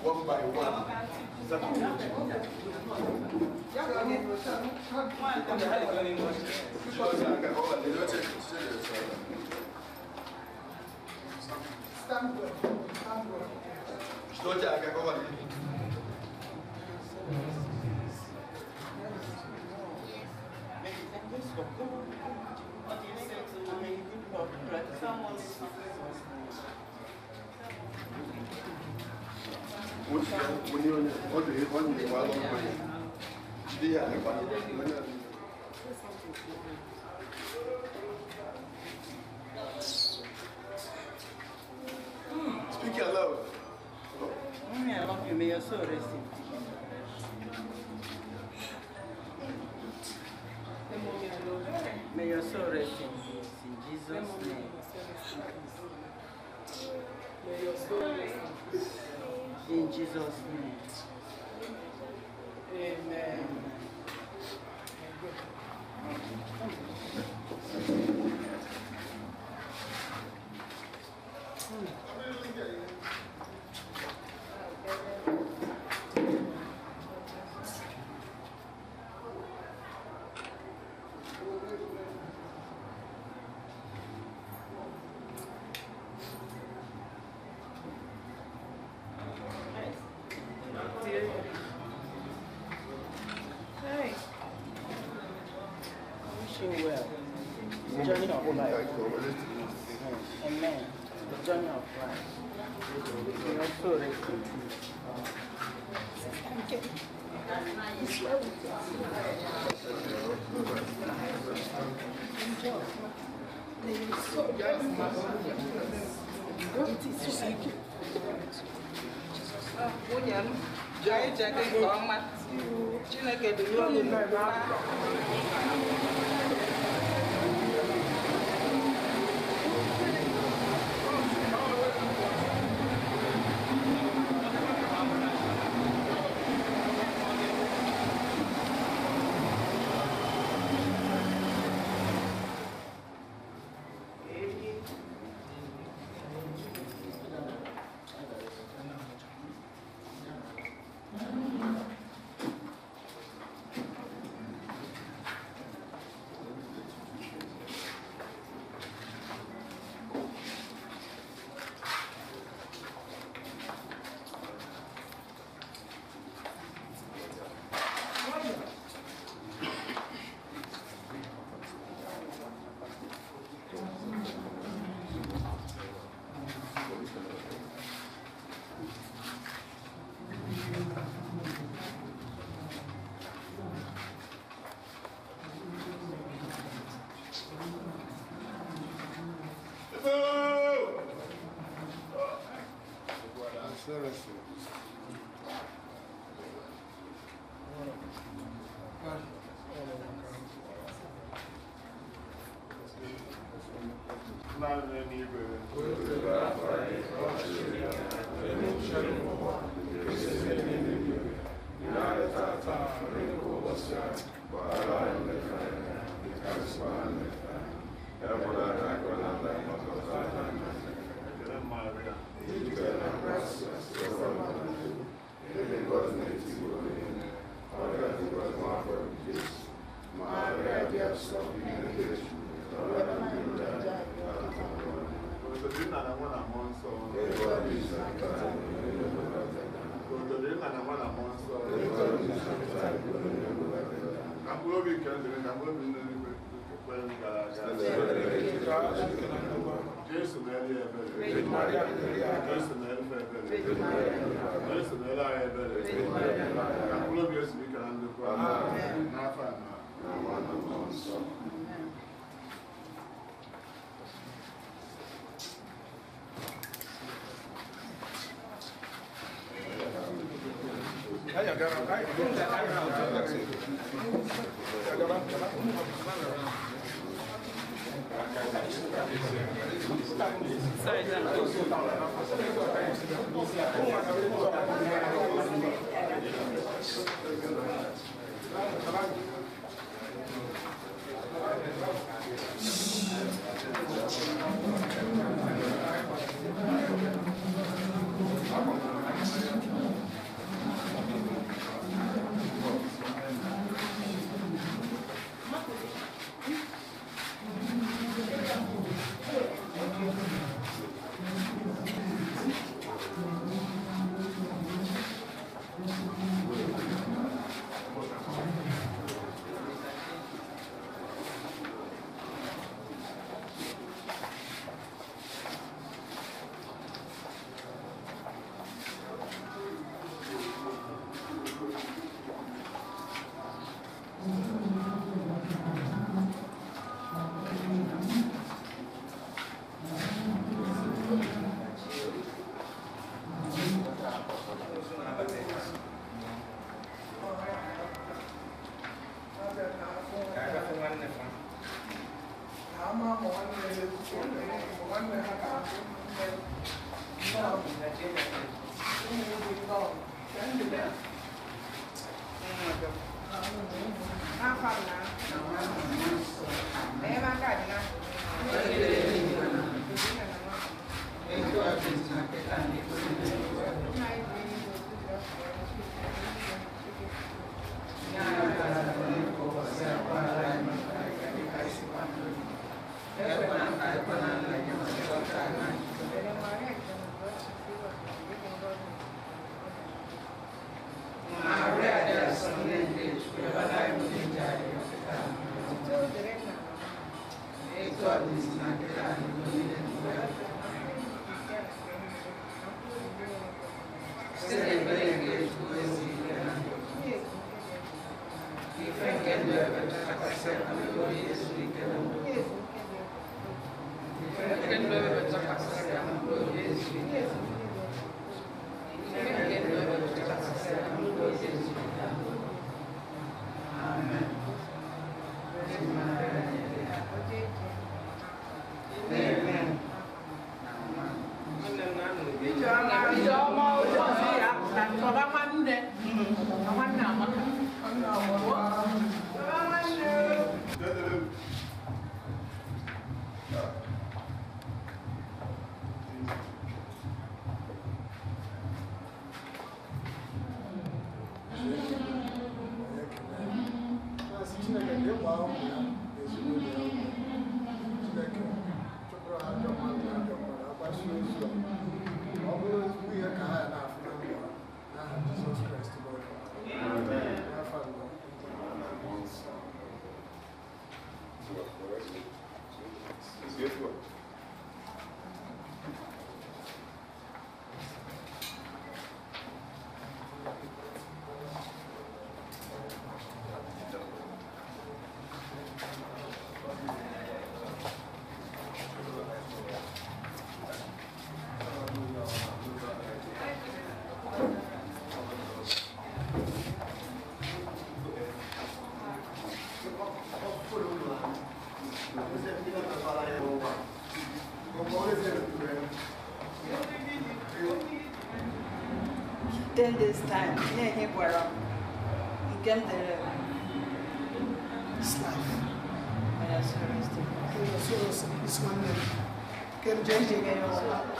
One by one. What do you say to someone? Speak aloud. I love you. May your soul rest in peace. May your soul rest in peace. In Jesus' name. May your soul rest in peace. In Jesus' name. Amen. Well. The journey of life. Amen. The journey of life. May your soul rest in peace. Sorry, 10 days time,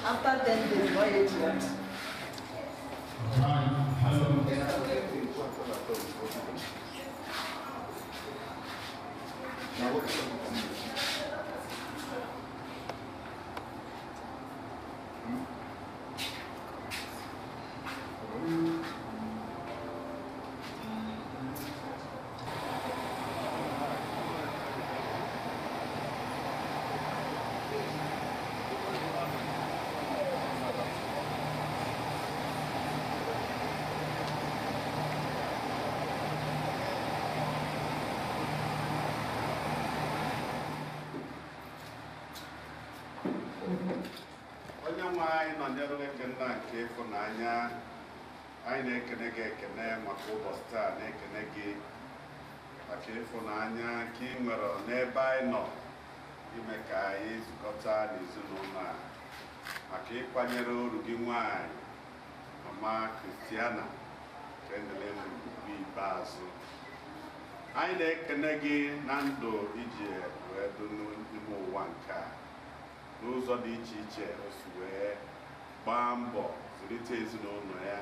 after 10 days, why 8 years? Anyị na-ekene gị ekene maka ụbọchị taa, na-ekene gị maka ịfụnanya nke ị nwere n'ebe anyị nọ. Ime ka anyị zukọta n'ezinụlọ a maka ịkwanyere oru gị nwanyị Mama Christiana Kendele ugwu ikpeazụ. Anyị na-ekene gị na ndụ iji wee dị n'ime ụwa nke a n'ụzọ dị iche iche o si wee gbaa mbọ zụlite ezinụlọ ya,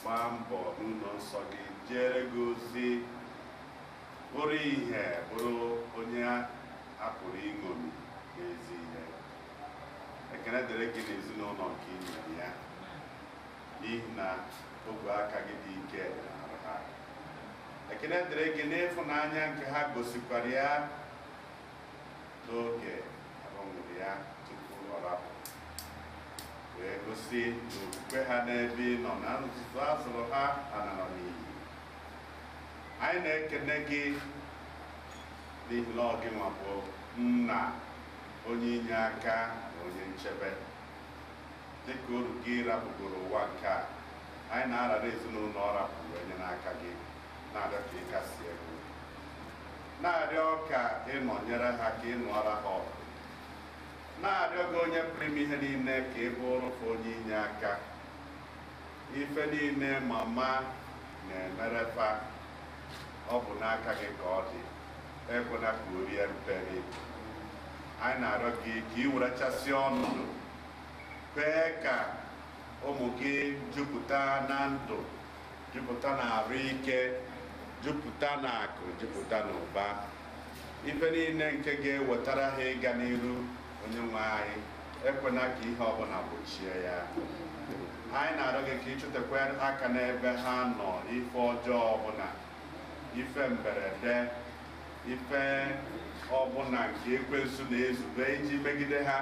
gbaa mbọ n'ụlọ nsọ gị, jere gị ozi, bụrụ ihe, bụrụ onye a pụrụ iṅomi n'ezi ihe. Ekene dịrị gị n'ezinụlọ nke ị nyere ya, n'ihi na ogwe aka gị dị ike n'arụ ha. Ekene dịrị gị n'ịfụnanya nke ha gosikwara ya n'oge ahụ nwụrụ ya tupu ọ rapụ, wee gosi na okwukwe ha n'ebe ị nọ na nzuzo a zụrụ ha anara n'iyi. Anyị na-ekene gị n'ihi na ọ gị nwa bụ nna, onye inye aka na onye nchebe. Dịka oru gị rapụgoro ụwa nke a, anyị na-arara ezinụlọ ọ rapụrụ onye n'aka gị, na-arịọ ka ị kasie egwu, na-arịọ ka ị nọnyere ha, ka ị nụọra ha ọgụ, na-arịọ gị onye pụrụ ime ihe niile ka ị bụrụ fa onye inye aka. Ife niile mama na-emerefa, ọ bụ n'aka gị ka ọ dị, ekwena ka o rie mperi. Anyị na-arịọ gị ka ị werechasị ọnọdụ, kwee ka ụmụ gị jupụta na ndụ, jupụta na arụ ike, jupụta na akụ, jupụta na ụba. Ife niile nke ga-ewetara ha ịga n'iru onye nwe anyị, ekwena ka ihe ọbụla gbochie ya. Anyị na-arịọ gị ka ị chụtekwa aka n'ebe ha nọ, ife ọjọọ ọbụla, ife mberede, ife ọbụla nke ekwensu na-ezube iji megide ha,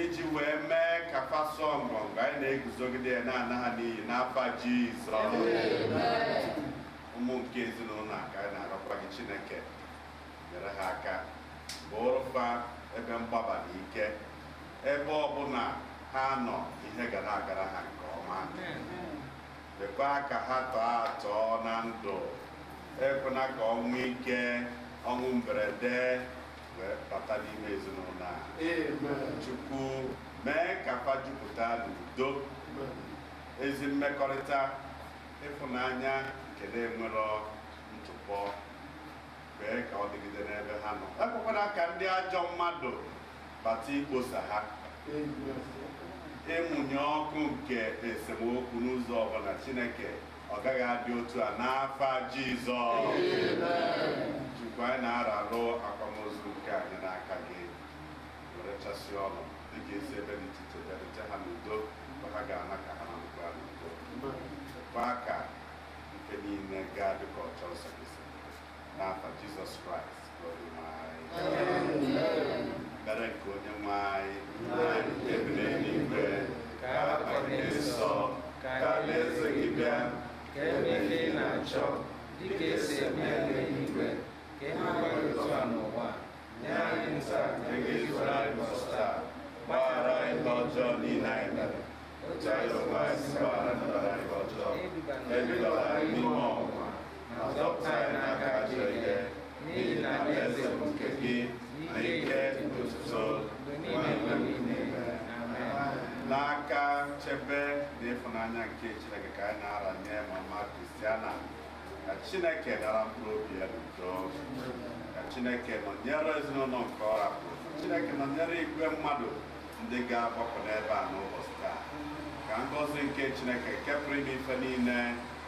iji wee mee ka fa sọọ ngọngọ. Anyị na-eguzogide ya, na-ana ha n'iyi n'afa Jizọs. Ụmụ nke ezinụlọ a ka anyị na-arịọkwa gị, Chineke, nyere ha aka, bụrụ fa ebe mgbaba na ike, ebe ọbụla ha nọ ihe ga na-agara ha nke ọma. Lekwa ka ha tọọ atọ na ndụ, ekwena ka ọnwụ ike, ọnwụ mberede wee bata n'ime ezinụlọ a. Chukwu, mee ka fa jupụta n'udo, ezi mmekọrịta, ịfụnanya nke na-enwero ntụpọ, mee ka ọ dịgide n'ebe ha nọ. Ekwekwana ka ndị ajọ mmadụ bata ikposa ha, ịmụnye ọkụ nke esemokwu n'ụzọ ọbụla. Chineke, ọ gaghị adị otu a n'afa Jizọs. Chukwu, anyị na-ararụ akwamozu nke anyị n'aka gị, werechasị ọnụ dịka esi ebe dị iche iche bịarute ha n'udo, mgbe ha ga-ana ka ha na-anụkwa n'udo. Kwa ka ife niile gaa dịka ọchọ nsọ gị si dị. N'afa Jizọs Kraịst bụ Onyenwe anyị. Ekpere nke onye nwe anyị. Nna anyị nke bi n'eluigwe, ka aha gị dị nsọ, ka alaeze gị bịa, ka eme ife ị na-achọ dịka esi eme ya n'eluigwe, ka e mekwa ya otu a n'ụwa. Nye anyị nta nke ga-ezuru anyị ụbọchị taa. Gbaghara anyị ihe ọjọọ niile anyị mere, otu anyị onwe anyị si gbaghara ndị mere anyị ihe ọjọọ. Edubala anyị n'ime ọnwụnwa, ma zọpụta anyị n'aka ajọ ihe, n'ihi na alaeze bụ nke gị, na ike na otuto mgbe niile mgbe niile. Amen. N'aka nchebe na ịfụnanya nke Chineke ka anyị na-aranye Mama Christiana, ka Chineke dara mkpụrụ obi ya n'udo, ka Chineke nọnyere ezinụlọ nke ọ rapụrụ, ka Chineke nọnyere igwe mmadụ ndị ga-agbakọ n'ebe a n'ụbọchị taa. Ka ngọzi nke Chineke nke pụrụ ime ife niile,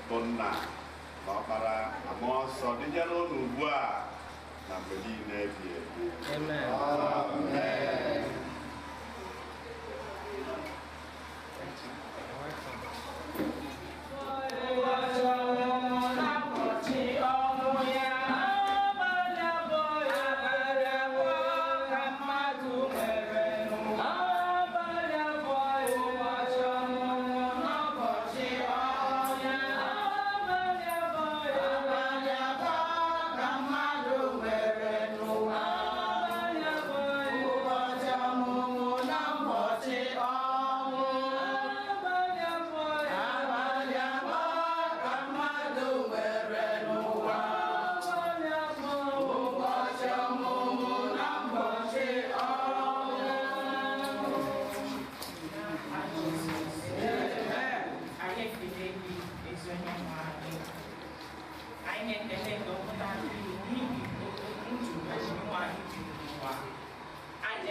bụ Nna na Ọkpara na Mmụọ Nsọ, dịnyere unu ugbu a na mgbe niile ebi ebi. Amen. Amen. Ụbọchị ọnwụ ya, abalị abụọ, abalị abụọ ka mmadụ nwere n'ụwa. Abalị abụọ, ụbọchị ọmụmụ n'ụbọchị ọnwụ ya, abalị abụọ, abalị abụọ ka mmadụ nwere n'ụwa. Abalị abụọ,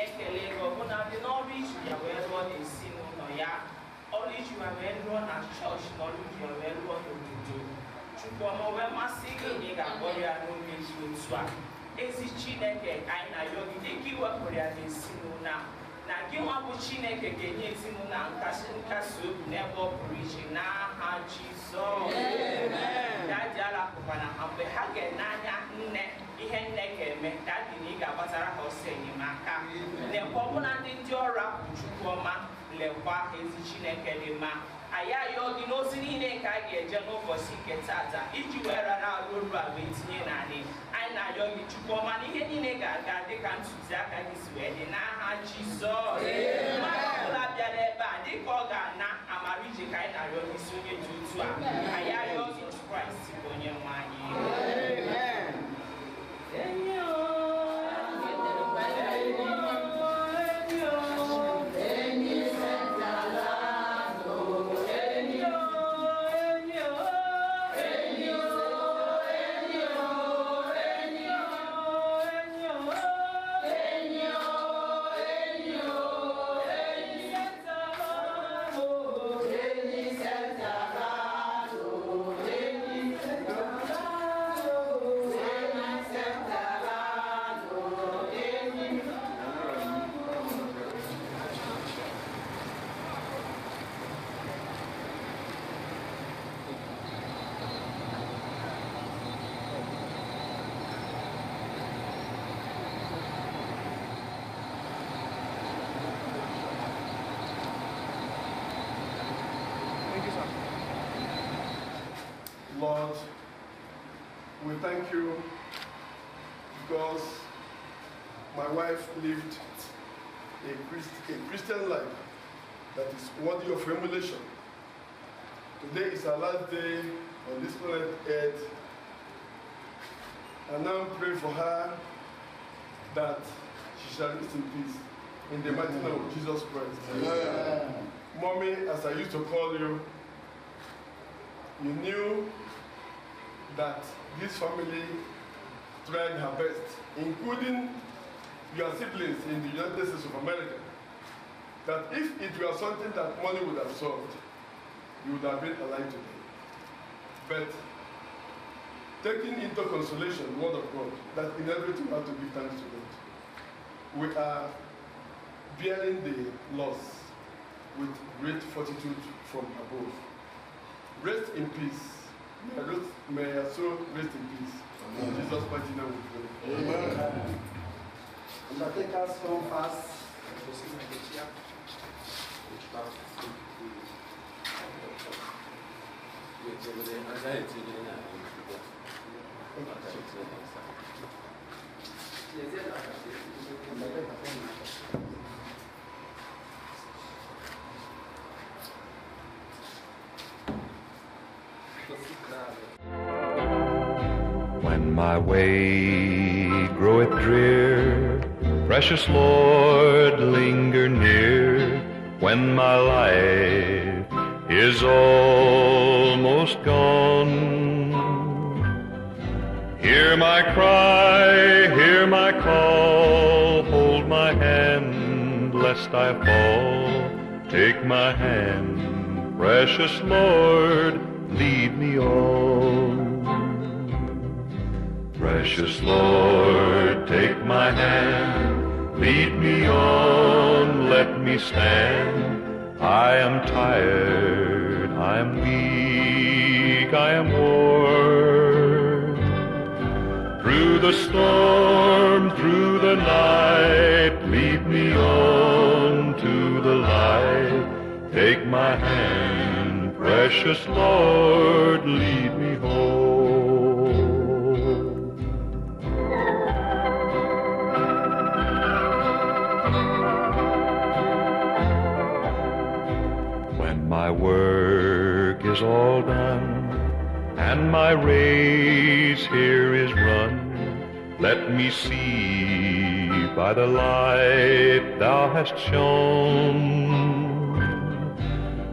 na-ekele gị ọbụna dị n'ọrụ iji ya wee rụọ n'ezinụlọ ya, ọrụ iji ya wee rụọ na chọọchị na ọrụ iji ya wee rụọ n'obodo. Chukwuọma wee masị gị na ị ga-akpọrọ ya n'oge dị otu a. Ezi Chineke, anyị na-ayọ gị dịka ị wepụrụ ya n'ezinụlọ a, na gị nwa bụ Chineke ga-enye ezinụlọ a nkasi obi n'ebe ọ pụrụ iche n'aha Jizọs. Daddy alapụkwana ha mgbe ha ga-ene anya nne ihe nne ga-eme, daddy na ị ga-agbatara ha ọsọ enyemaka. Lekwa ọbụla ndị ọrụ apụ Chukwuọma, lekwa ezi Chineke dị mma. Anyị ayọ gị n'ozi niile nke a ga-eje n'ụbọchị nke tata iji wee rara arụ oru a wee tinye n'anị. Anyị na-ayọ gị Chukwuọma na ihe niile ga-aga dịka ntụziaka gị si wee dị n'aha Jizọs. Mmadụ ọbụla bịara ebe a dịka ọ ga-ana amara ije ka anyị na-arịọ n'isi onye dị otu a. Anyị ayọ Jizọs Kraịst bụ onye nwe anyị. Lord, we thank you because my wife lived a Christian life that is worthy of emulation. Today is our last day on this planet Earth, and now pray for her that she shall rest in peace in the mighty name of Jesus Christ. Amen. Mommy, as I used to call you, you knew that this family tried her best, including your siblings in the United States of America, that if it were something that money would have solved, you would have been alive today. But taking into consolation the word of God, that in everything we have to give thanks to God, we are bearing the loss with great fortitude from above. Rest in peace. May your soul rest in peace. Amen. In Jesus' mighty name we pray. Amen. Undertakers come fast. When my way groweth drear, precious Lord, linger near. When my life is almost gone, hear my cry, hear my call, hold my hand lest I fall. Take my hand, precious Lord, lead me on. Precious Lord, take my hand, lead me on, let me stand. I am tired, I am weak, I am worn. Through the storm, through the night, lead me on to the light. Take my hand, precious Lord, lead me home. When my work is all done and my race here is run, let me see by the light thou hast shone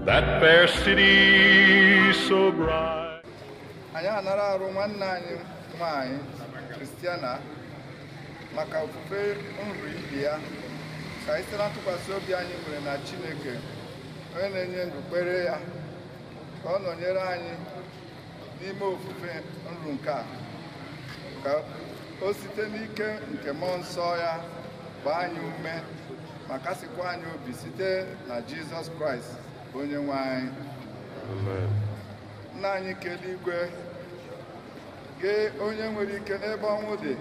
that fair city so bright. Anyị anara arụ nwanne anyị nwanyị Christiana maka ofufe nri ibe ya Ka anyị site na ntụkwasị obi anyị nwere na Chineke, onye na-enye ndụ, kpere ya ka ọ nọnyere anyị n'ime ofufe nru nke a, ka o site n'ike nke mmụọ nsọ ya gbaa anyị ume ma kasịkwa anyị obi site na Jizọs Kraịst bụ onye nwe anyị. Nna anyị nke eluigwe, gị onye nwere ike n'ebe ọnwụ dị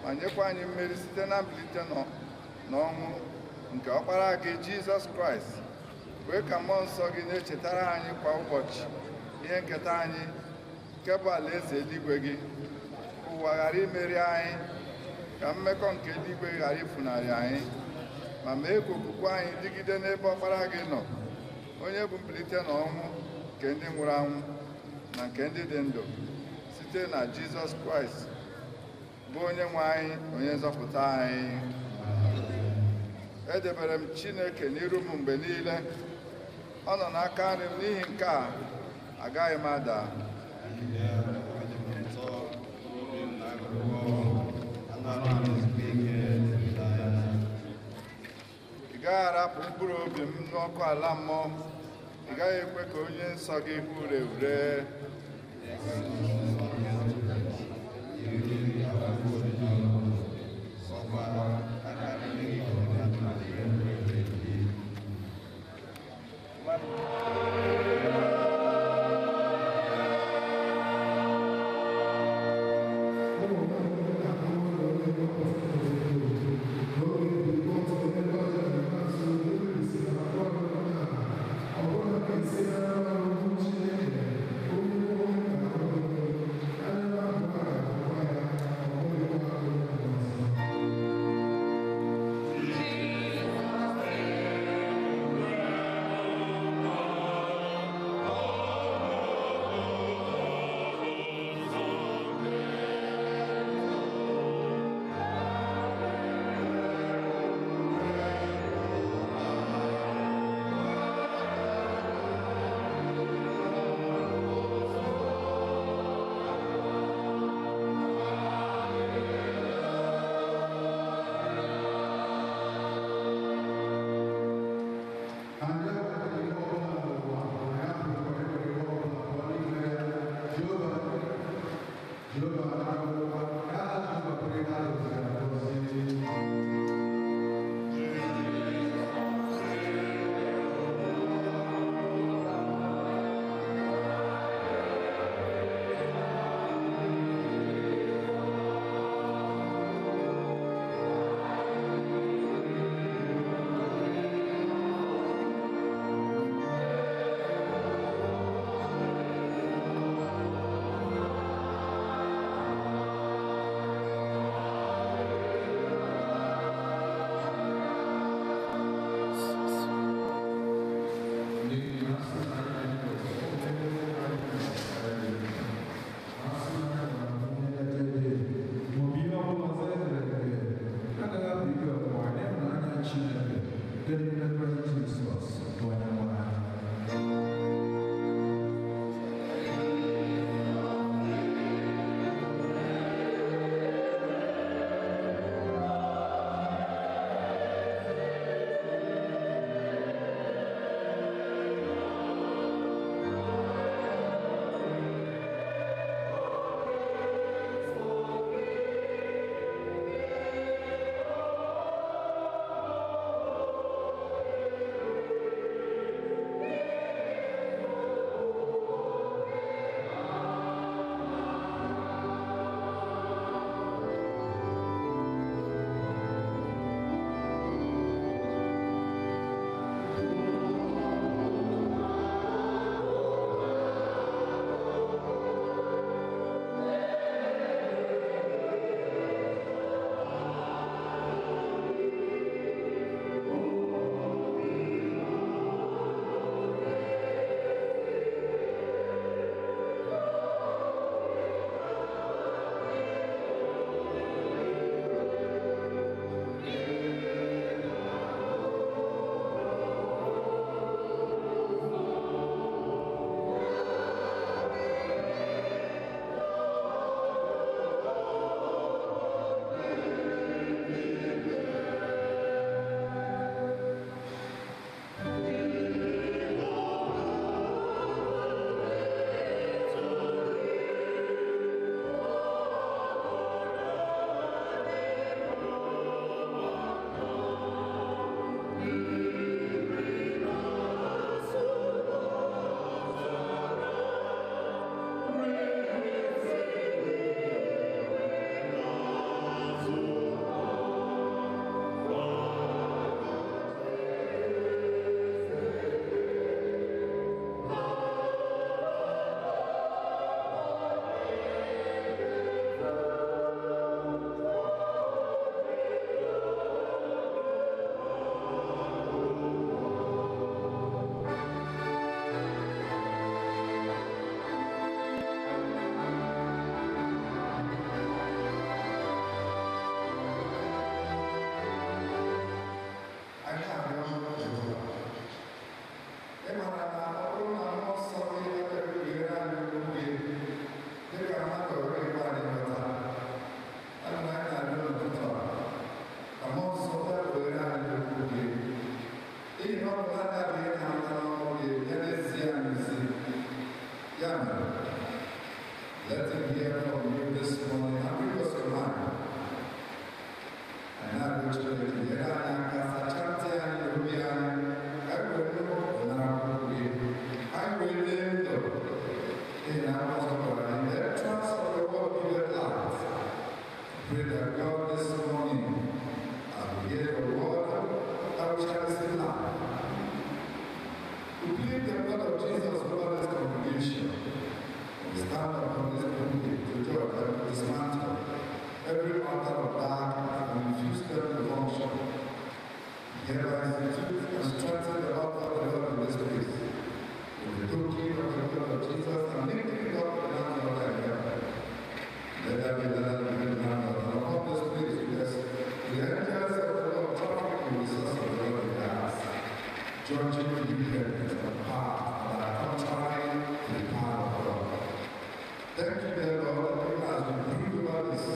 ma nyekwa anyị mmeri site na mbilite n'ọnwụ nke ọkpara gị Jizọs Kraịst, kwee ka mmụọ nsọ gị na-echetara anyị kwa ụbọchị ihe nketa anyị nke bụ alaeze eluigwe gị. Ka ụwa ghara imeri anyị, ka mmekọ nke eluigwe ghara ifunarị anyị, ma mee ka okwukwe anyị dịgide n'ebe ọkpara gị nọ, onye bụ mbilite n'ọnwụ nke ndị nwụrụ anwụ na nke ndị dị ndụ, site na Jizọs Kraịst bụ onye nwe anyị, onye nzọpụta anyị. Edebere m Chineke n'iru m mgbe niile, ọ nọ n'aka nri m, n'ihi nke a agaghị m ada. Ị gaghị arapụ mkpụrụ obi m n'ọkụ ala mmụọ, ị gaghị ekwe ka onye nsọ gị hụ ure ure. Hereby institute and strengthen the altar of the Lord in this place, with the token of the blood of Jesus and linking it up with the hand of thy heaven. Let there be the light between the hand and upon this place with the angels of the Lord trafficking with the source of the Lord in the house, judging the wickedness and power that are contrary to the power of God. Thank you, dear Lord, even as we brood over this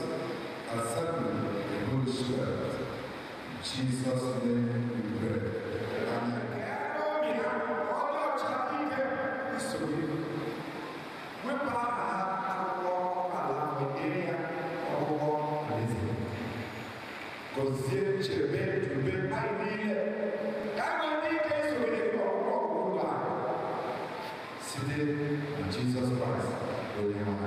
assembly, the Holy Spirit. In Jesus' name we pray. Amen. Jesus Christ, Amen.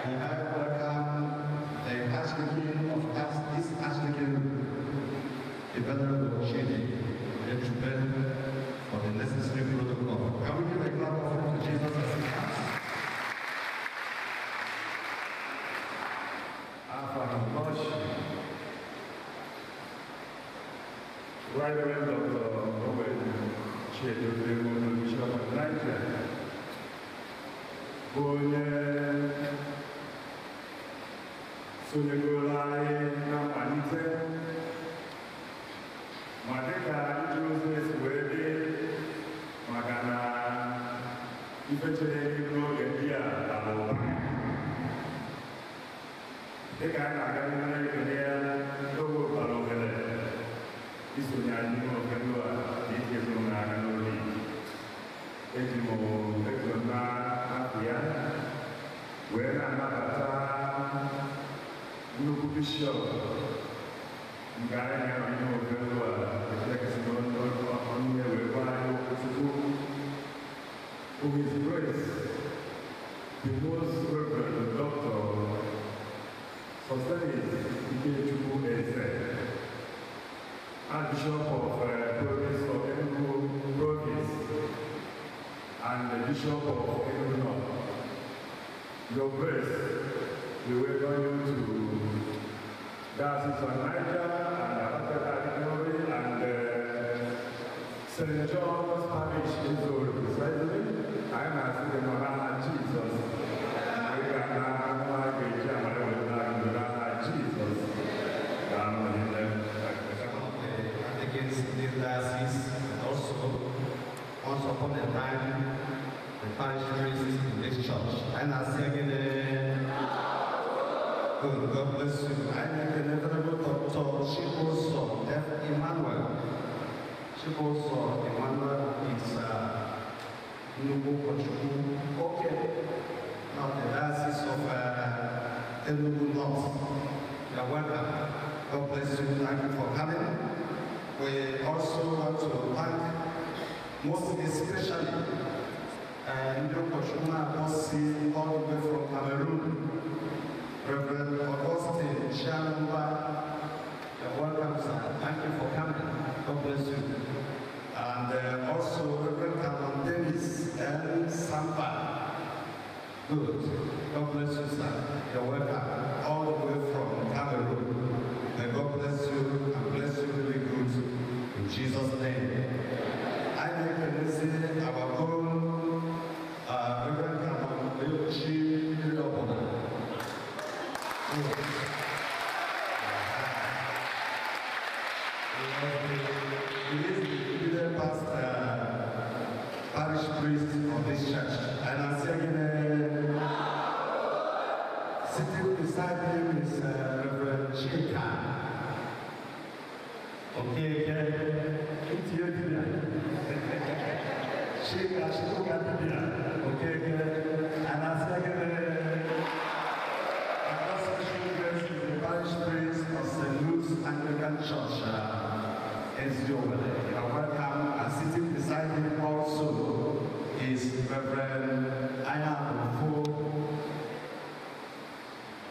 And I welcome the Archdeacon of this Archdeacon, the Venerable Chidi Echube, for the necessary protocol. Can we give a clap offering to Jesus as he comes? Right Reverend Dr. Owen Chiedozie Bishop of Nigeria, bụ onye sonyegoro anyị na mmalite ma dịka ije ozi esi wee dị maka na ife chere n'oge ndị a bara ụba dịka anyị na-aga n'ihu na-ekele ya n'oge ụbara ohere isonye anyị n'ime ofelu a na iti ezinụlọ aka n'obi. Eji m ezo na afọ ya wee na-anabata nnukwu bishọp nke anyị na-anọ n'ime ofelu a Chineke si n'ọnụ ya wee gwa anyị okwu tupu His Grace, the Most Reverend Dr. Sosthenes Ikechukwu Eze, Archbishop of Province of Enugu Province and the Bishop of Enugu North. Your Grace, we welcome you to Diocese of Niger and Abatete and St. John's Parish in Zoro. Precisely, I am asking the Mohana Jesus. We are Jesus. Against this diocese, and also, once upon a time, the parish priest in this church. And I say again, good, God bless you. I make the Venerable Dr. Chibuzo F. Emmanuel. Chibuzo Emmanuel is Nnukwu Ụkọchukwu, okay, now the Diocese of Enugu North. You are welcome. God bless you. Thank you for coming. We also want to thank, most especially, Ndị ụkọchukwu na-akpọsi all the way from Cameroon, Reverend Augustine Chianumba. You're welcome, sir. Thank you for coming. God bless you. And also Reverend Canon Dennis N. Samba. Good. God bless you, sir. You're welcome. All the way from Cameroon. May God bless you and bless you really good. In Jesus' name. I make a our own Reverend Canon Oyochi Irobona. He is the immediate past parish priest of this church. And I say again, sitting beside him is Reverend Chika. Okay, Chika, Chika, okay, and I say again, is the parish priest of St. Luke's Anglican Church. You are welcome, and sitting beside him also is Reverend Ayabofo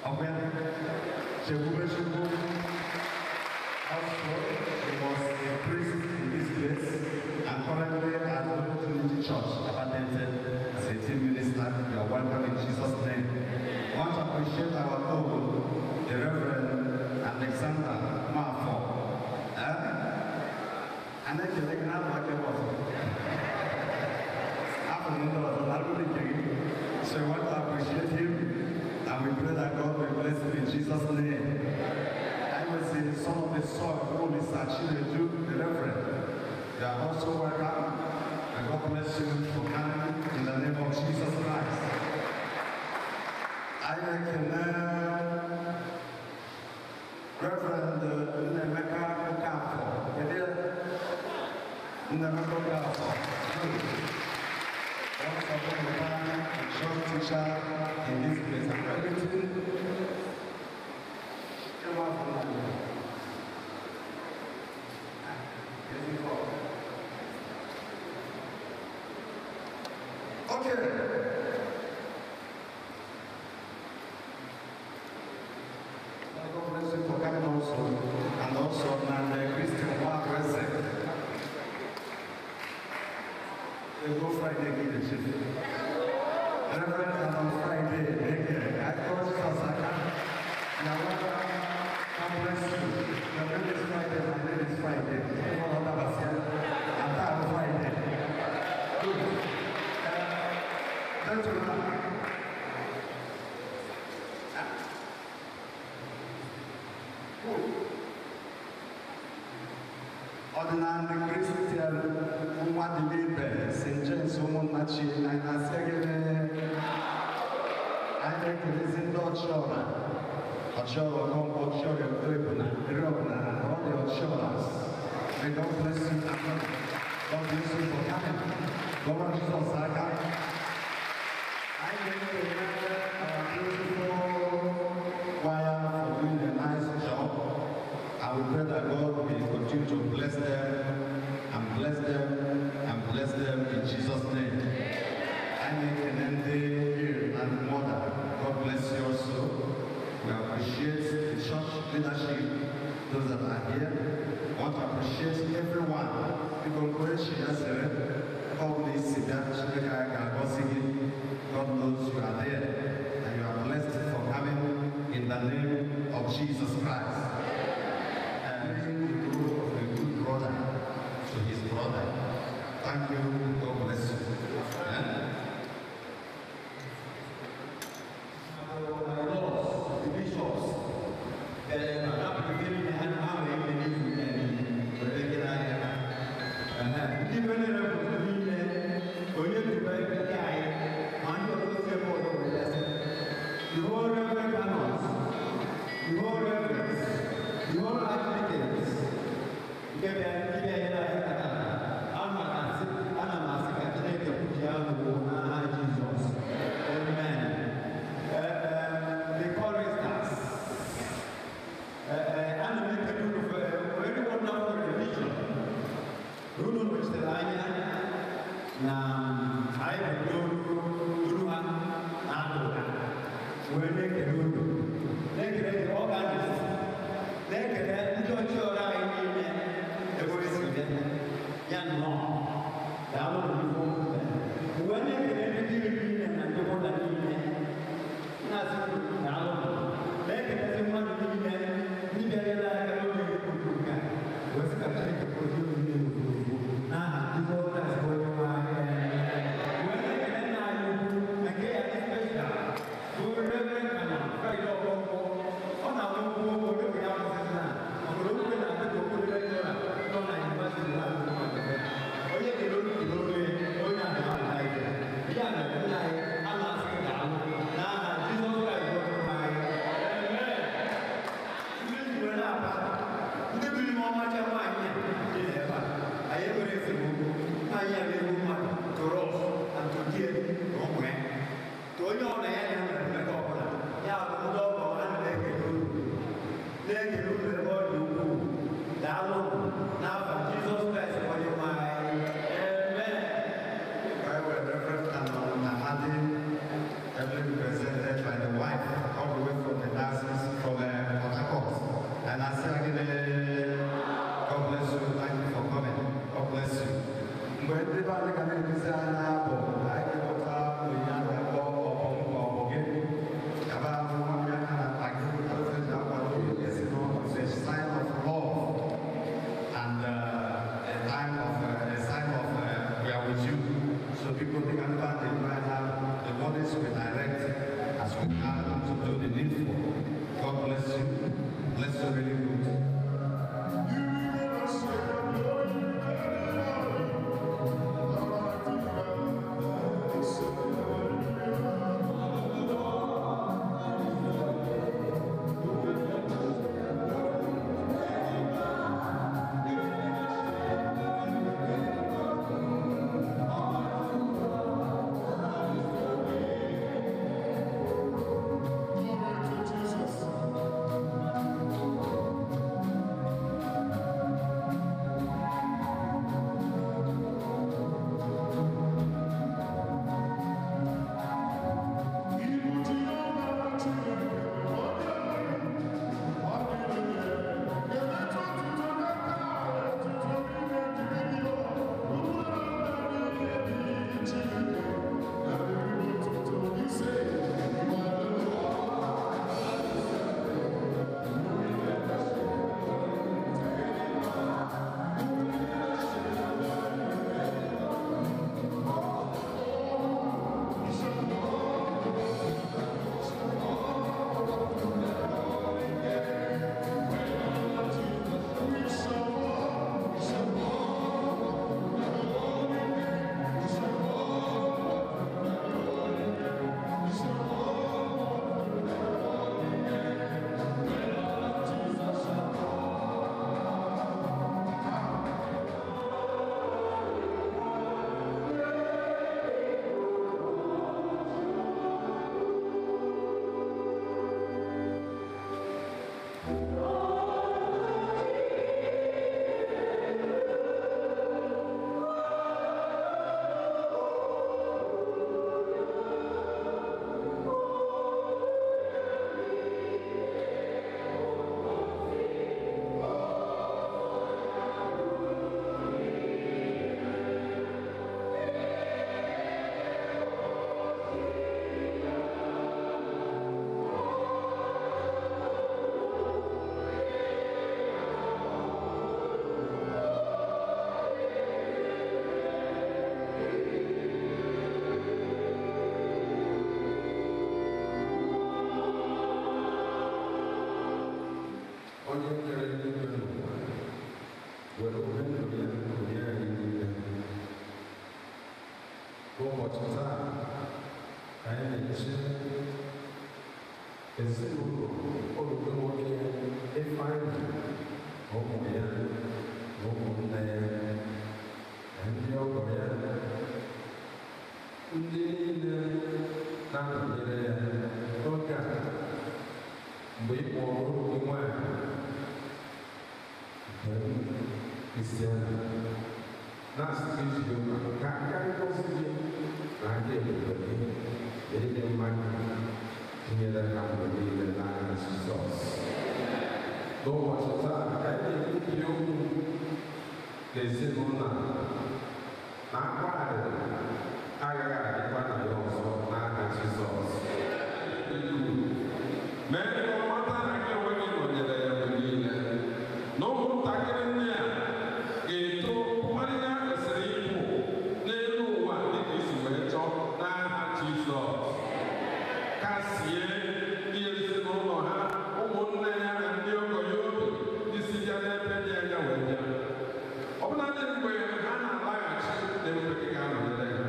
Owen Chebubechukwu. Also, he was a priest in this place and currently at the Trinity Church, Abatete. You are welcome in Jesus' name. I want to appreciate our own, the Reverend Alexander Mafo. And then you like now like it was. So we want to appreciate him, and we pray that God will bless him in Jesus' name. I was the son of the soil, who is Achinedu, the Reverend. You are also welcome, and God bless you for coming in the name of Jesus Christ. I can Reverend Nnemeka Okafor. Nnemeka Okafor. Once upon a time, a church teacher in this place. And everything came out from that. Okay. God bless you for coming also, and also Christian Wakwese. They go Friday, give the chief. Reverend, and on Friday, I call Sasaka. Now, God bless you. Your name is Friday, my name is Friday. And I'm Friday. Good. Gentlemen. Ordinary Christian Nwadilibe St. James Ụmụnnachi anyị na-asị gịnị? Anyị na-ekelezi ndị ọchịọra ọchịọra Okonkwo ọchịọra Ebuna Eriọbụna and all the ọchịọras. May God bless you and God bless you for coming. Gọvanọ Jizọs aka. Anyị na-ekele our beautiful choir for doing a nice job. I will pray that God will continue to bless them and bless them and bless them in Jesus' name. I make an end here and mother. God bless you also. We appreciate the church leadership, those that are here. I want to appreciate everyone. God knows you are there and you are blessed for coming in the name of Jesus Christ. And the role of a good brother to his brother. Thank you. God bless you. My lords, the bishops, Na-eche ezinụlọ olugbo nwoke Ifeanyị na ụmụ ya na ụmụnne ya na ndị ọgọ ya, ndị niile na-anọnyere ya n'oge a mgbe ị kpọrọ oru gị nwaanyị nke Kristiana na-asị gị Jehova ka aka ngọzi gị na aka ebube gị na ịdị mma gị tinyere ha mgbe niile n'aha Jizọs. N'ụbọchị taa ka anyị na-ekwubi okwu n'ezinụlọ a na akwa arịrị agaghị adịkwa na ya ọzọ n'aha Jizọs. Mee ka ọ mata na gị onwe gị nọnyere ya mgbe niile, na ụmụntakịrị ndị a ga-eto mara ihe a kwesịrị ịbụ n'elu ụwa dịka isi wee chọọ n'aha Jizọs. Kasie ndị ezinụlọ ha, ụmụnne ya na ndị ọgọ ya obi isi bịa n'ebe dị anya wee bịa. Ọbụladị mgbe ha na-alaghachi n'ebube gị ga-anọnyere ha.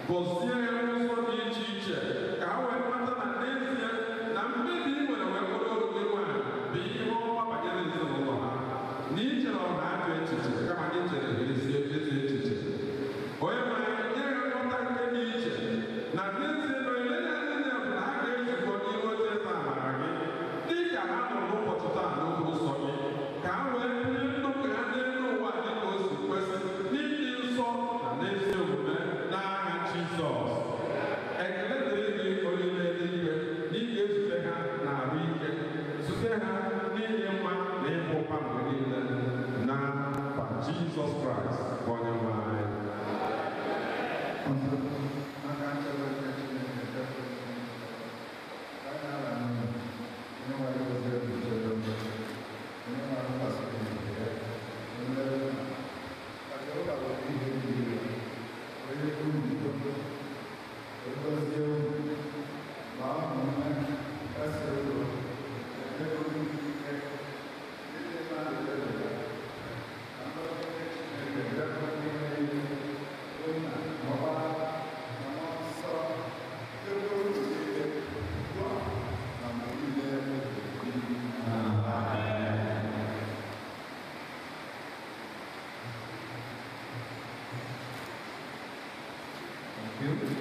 Gọzie ya n'ụzọ dị iche iche ka ha wee mata na n'ezie na mkpebi ị nwere wee bụrụ oru gị nwaanyị bụ ihe ọma banyere ezinụlọ ha. Na ichere ọha ajọ echiche kama na ichere ezi ezi echiche. Onye nwere nye ha nghọta nke dị iche na n'ezie na olileanya niile bụ na ha ga-ezukọ n'ihu ocheeze amara gị dịka ha nọ n'ụbọchị taa n'okpuru nsọ gị, ka ha wee bie ndụ ka ha n'elu ụwa dịka o si kwesị n'ịdị nsọ na n'ezi omume n'aha Jizọs. Ekele dịrị gị onye n'eluigwe na ị ga-ezute ha na arụ ike, zute ha n'ịdị mma na ịbụ ụba mgbe niile n'afa Jizọs Kraịst bụ onye nwe anyị. Aka nchebe nke Chineke nke pụrụ ime ihe niile. Ka anyị na-ala n'ụlọ, onye nwere ozi obi chebe ndụ, onye nwere mgbasa obi nke ya, onye nlere nna. Ka Jehova were ihe niile, onye unu udo, wee gọzie unu, gbaa unu ume, kasie unu obi, nye unu ike, ịdị mma na ebere ya. Ka ngọzi nke Chineke bịakwa n'ime niile, bụ Nna na Ọkpara na Mmụọ Nsọ, debe unu niile ugbu a na mgbe niile ebighị ebi. Amen. Thank you.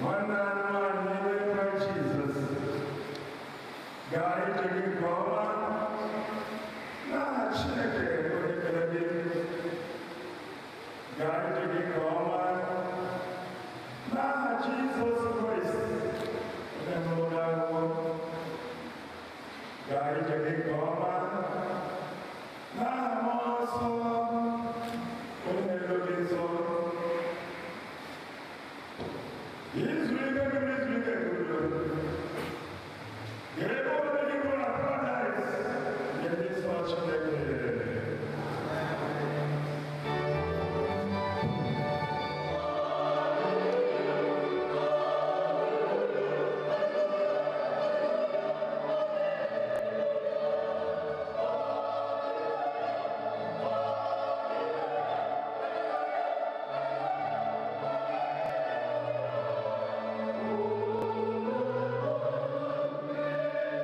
Nwanne anyị nwaanyị n'ime Kraịst Jizọs, gaa ije gị nke ọma n'aha Chineke onye kere gị. Gaa ije gị nke ọma n'aha Jizọs Kraịst onye hụrụ gị ahụhụ. Gaa ije gị nke ọma n'aha Mmụọ Nsọ onye na-edo gị nsọ. Izu ike gị bụ izu ike nke udo. Ebe obibi gị bụ na paradaịs nye ndị nsọ Chineke. Amen.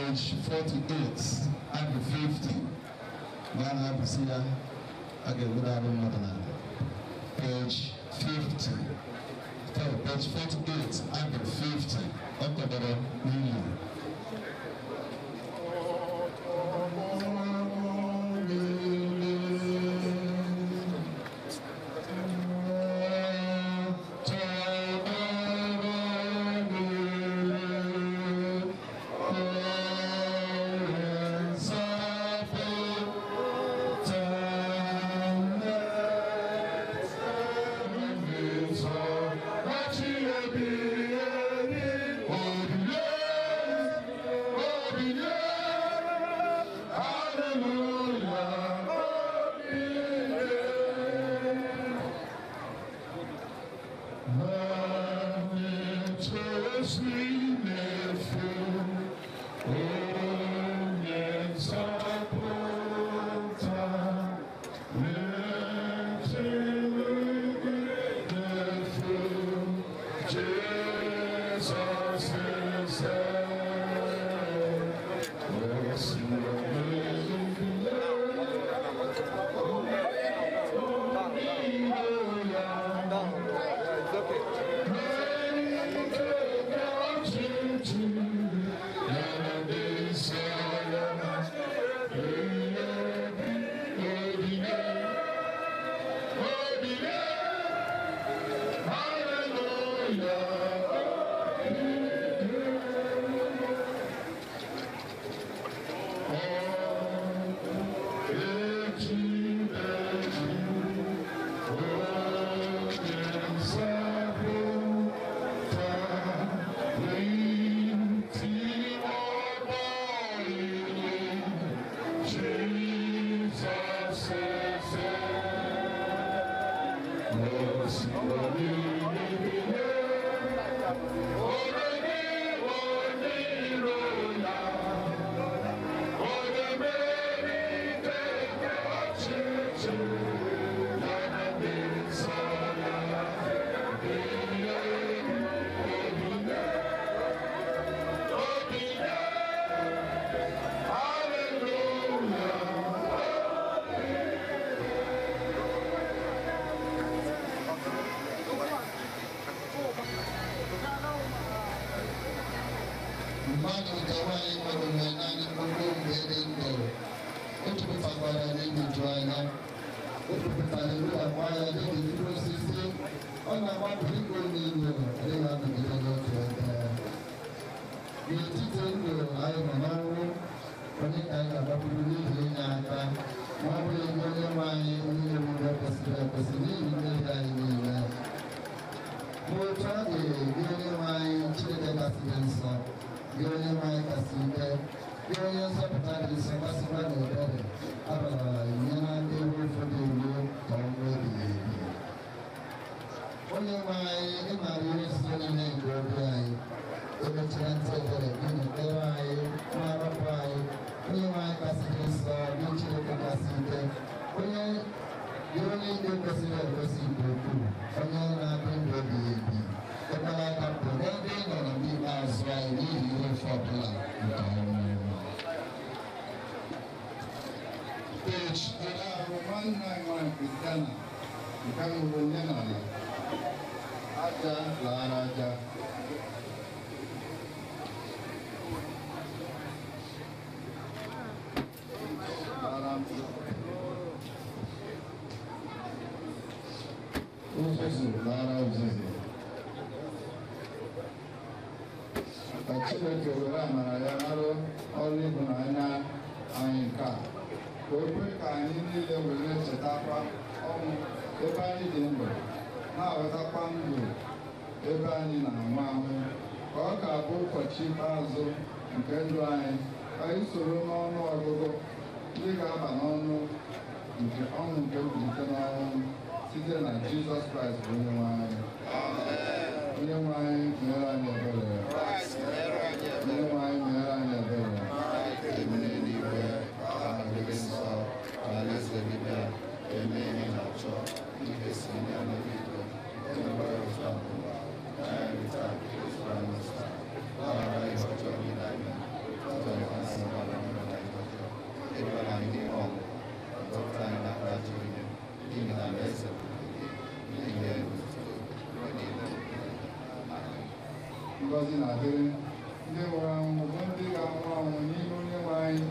Page 48 and 50. Mgbe a na-abụsị ya, a ga-egbuda arụ mmadụ n'ala. Page 50. Sorry, page 48 and 50. Ọ tọgbọrọ n'ili. Mmadụ nke nwaanyị nwere onwe naanị mkpụrụ mgbe dị ndụ o jupụtakwara n'ịhụju anya o jupụtara erudakwa ya dịka ifuru osisi ọ na-agbapụ dịka onyinyo adịghị anọgide n'otu ebe n'etiti ndụ anyị nọ n'ọnwụ onye ka anyị ga-agbapụrụ n'ihi inye aka ma ọ bụghị gị onye nwe anyị onye omume kwesịrị ekwesị n'ihi mmehie anyị niile. Ma otu ọ dị, gị onye nwe anyị Chineke kasị dị nsọ, gị onye nwe anyị kasị ike, gị onye nzọpụta dị nsọ kasịkwa na ebere, abalala nye n'aka ebe ụfọdụ iwu ka ọnwụ ebighị ebi. Onye nwe anyị, ị maara ihe nzuzo niile nke obi anyị. Emechara ntị ebere gị na-ekpere anyị, na-arapụ anyị. Onye nwe anyị kasị dị nsọ, gị Chineke kasị ike, onye gị onye ikpe kwesịrị ekwesị nke ukwuu, onye na-adị ndụ ebighị ebi. Ekwela aka pụọ n'ebe ị nọ na mgbe ikpeazụ anyị n'ihi ihe ụfụ ọbụla nke ọnwụ. Page ahụ nwanne anyị nwanyị Kristiana nke nwụrụ onye n'ala aja lara aja. Lara ntụ. Uzuzu lara uzuzu. Ka Chineke were amara ya nara ọrụ ịhụnanya anyị nke a, ka o kwe ka anyị niile were chetakwa ọnwụ ebe anyị dị ndụ, na-aghọtakwa ndụ ebe anyị na-anwụ anwụ, ka ọ ga-abụ ụbọchị ikpeazụ nke ndụ anyị, ka anyị soro n'ọnụ ọgụgụ ndị ga-aba n'ọnụ nke ọnwụ nke mbilite n'ọnwụ site na Jizọs Kraịst bụ Onyenwe anyị. Onyenwe anyị meere anyị ebere. Onyenwe anyị meere anyị ebere. N'eluigwe, ka aha gị dị nsọ, ka alaeze gị bịa, ka eme ihe ị na-achọ, dịka esi eme ya n'eluigwe, emekwara ya otu a n'ụwa. Nye anyị taa nke zụrụ anyị taa. Gbaghara ihe ọjọọ niile anyị mere, Ngọzi na-adịrị ndị nwụrụ anwụ bụ ndị ga-anwụ anwụ n'ime Onyenwe anyị.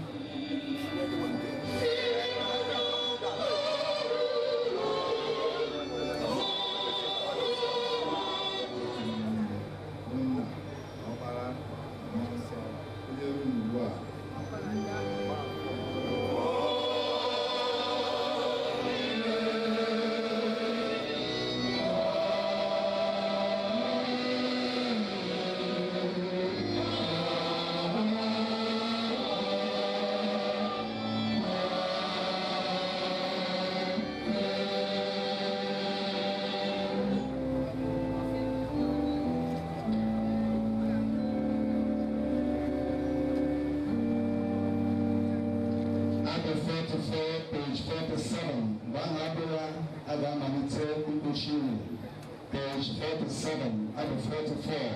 Nna, Ọkpara, Mmụọ Nsọ, onye ru ugbu a. Abụ 44, page 47. Mgbe ahụ abụla a ga-amalite mkpuchi unu. Page 47, abụ 44.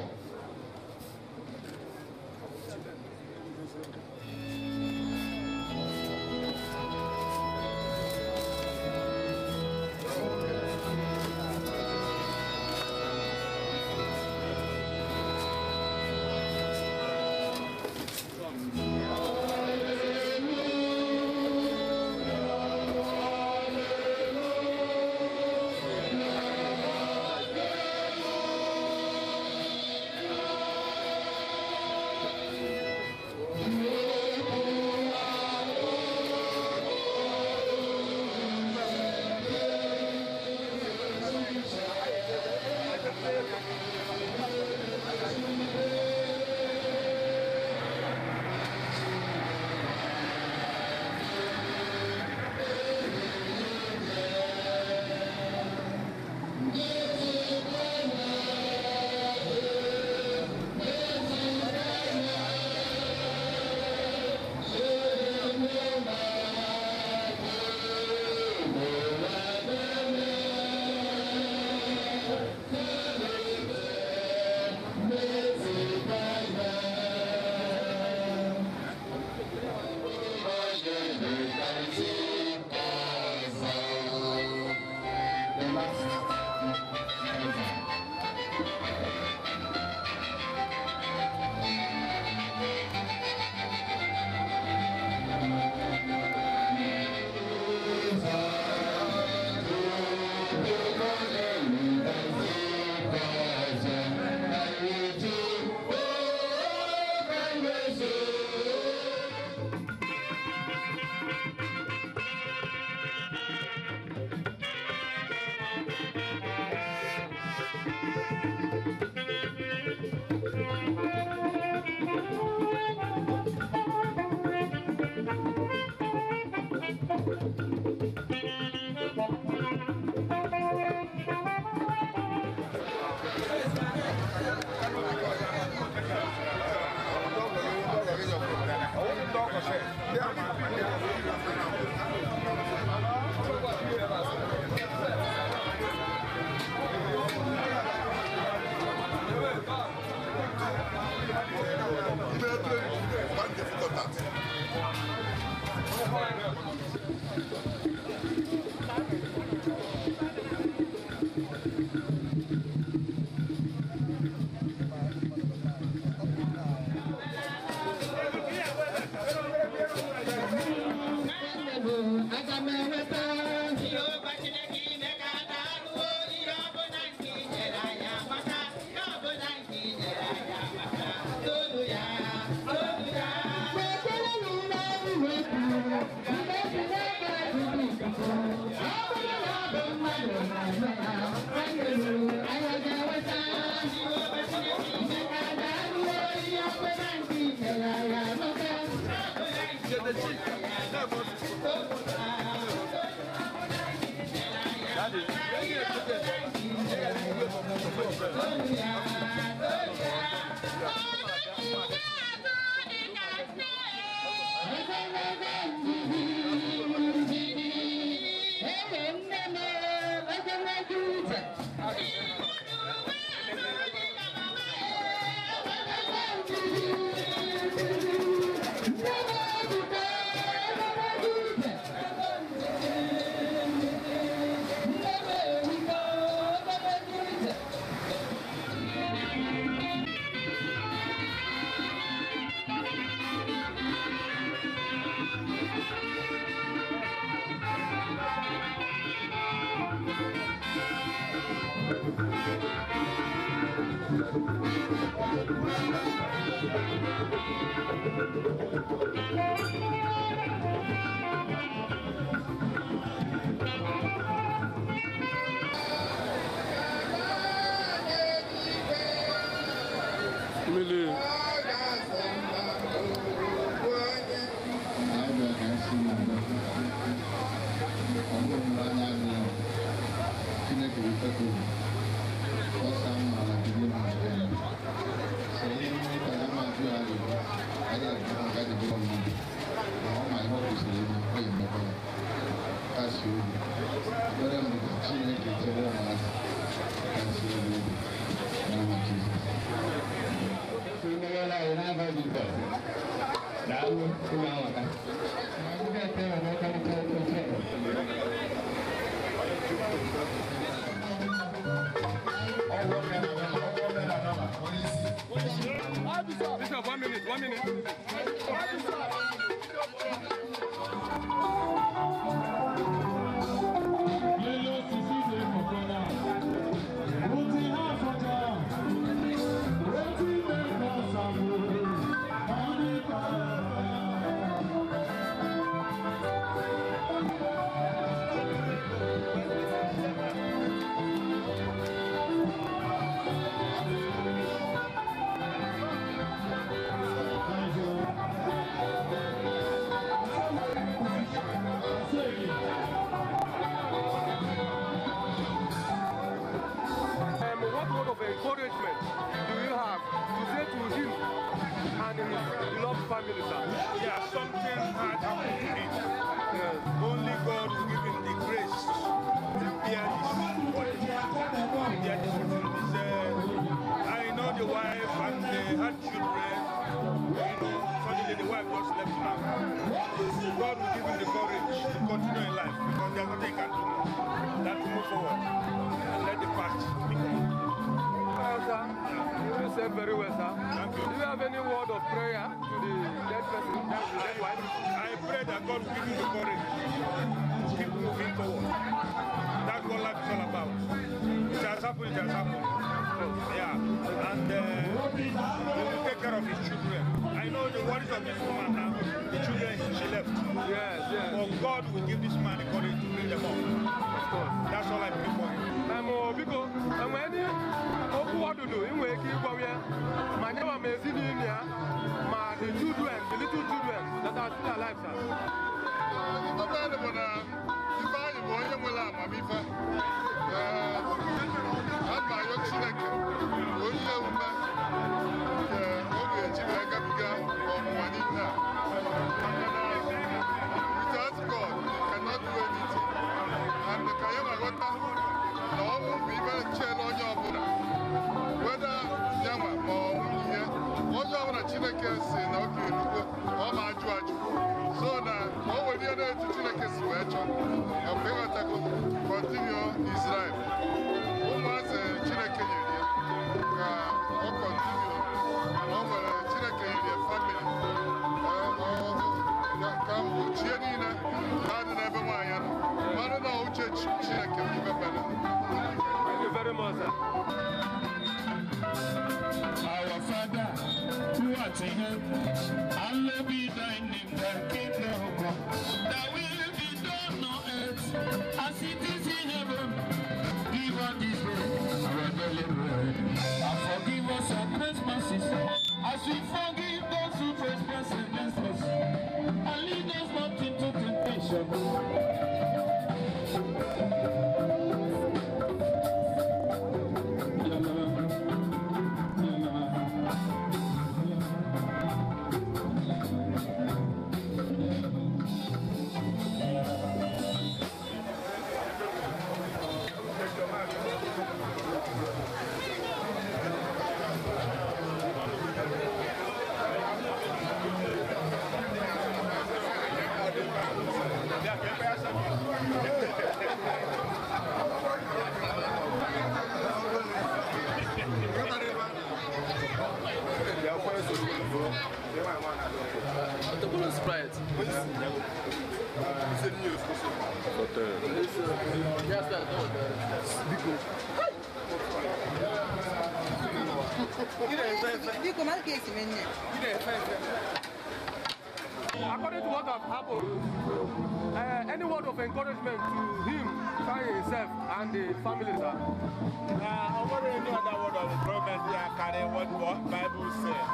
The last Bishop, 1 minute, 1 minute. Encouragement do you have to say to him and his beloved family, sir? Yeah, something hard happened to him. Yes. Only God will give him the grace to bear this. I know the wife and they had children. You know, suddenly the wife just left him. God will give him the courage to continue in life because there's nothing he can do than to move forward and let the past be gone. Sir, you said very well, sir. Thank you. Do you have any word of prayer to the dead person, the dead wife? I pray that God will give you the courage to keep moving forward. That's what life is all about. It has happened, it has happened. Yeah. And he will take care of his children. I know the worries of this woman now, the children she left. Yes, yes. But God will give this man the courage to bring them up. Of course. That's all I pray for him. Biko, enwere okwu ọdụdụ ị nwere ike ịgwa ya ma nyewa m ezinụlọ ya ma the children, the little children that are still alive, sir. Ife bụ na Ifeanyị bụ onye nwere amamife. A na-ayọ Chineke onye ume nke ọ ga-eji wee gabiga ọnwụnwa niile a. Maka na without God, you cannot do anything. And ka ya ma ghọta na ọnwụ bụ ife chere onye ọbụla, weda ya nwa ma ọ nwunye ya, onye ọbụla Chineke si na ọ ga-erukwe ọ ma ajụ ajụ. So na o nwere ihe na-etu Chineke si wee chọọ ọkwa ịghọtago continue his life. Ụmụazị Chineke nyere ya ka ọ continue, o nwere Chineke nyere ya family ka mkpuchie niile na-adị n'ebe nwaanyị nọ mmadụ na uche Chineke bụ ife mere. Thank you very much, sir. Our Father, who art in heaven, hallowed be thy name, thy kingdom come. Thy will be done on earth as it is in heaven. Give us this day our daily bread, and forgive us our trespasses, as we forgive those who trespass against us. And lead us not into temptation. According to what has happened, any word of encouragement to him, Ifeanyi himself, and the family, sir? I want any other word of encouragement here carry what Bible says.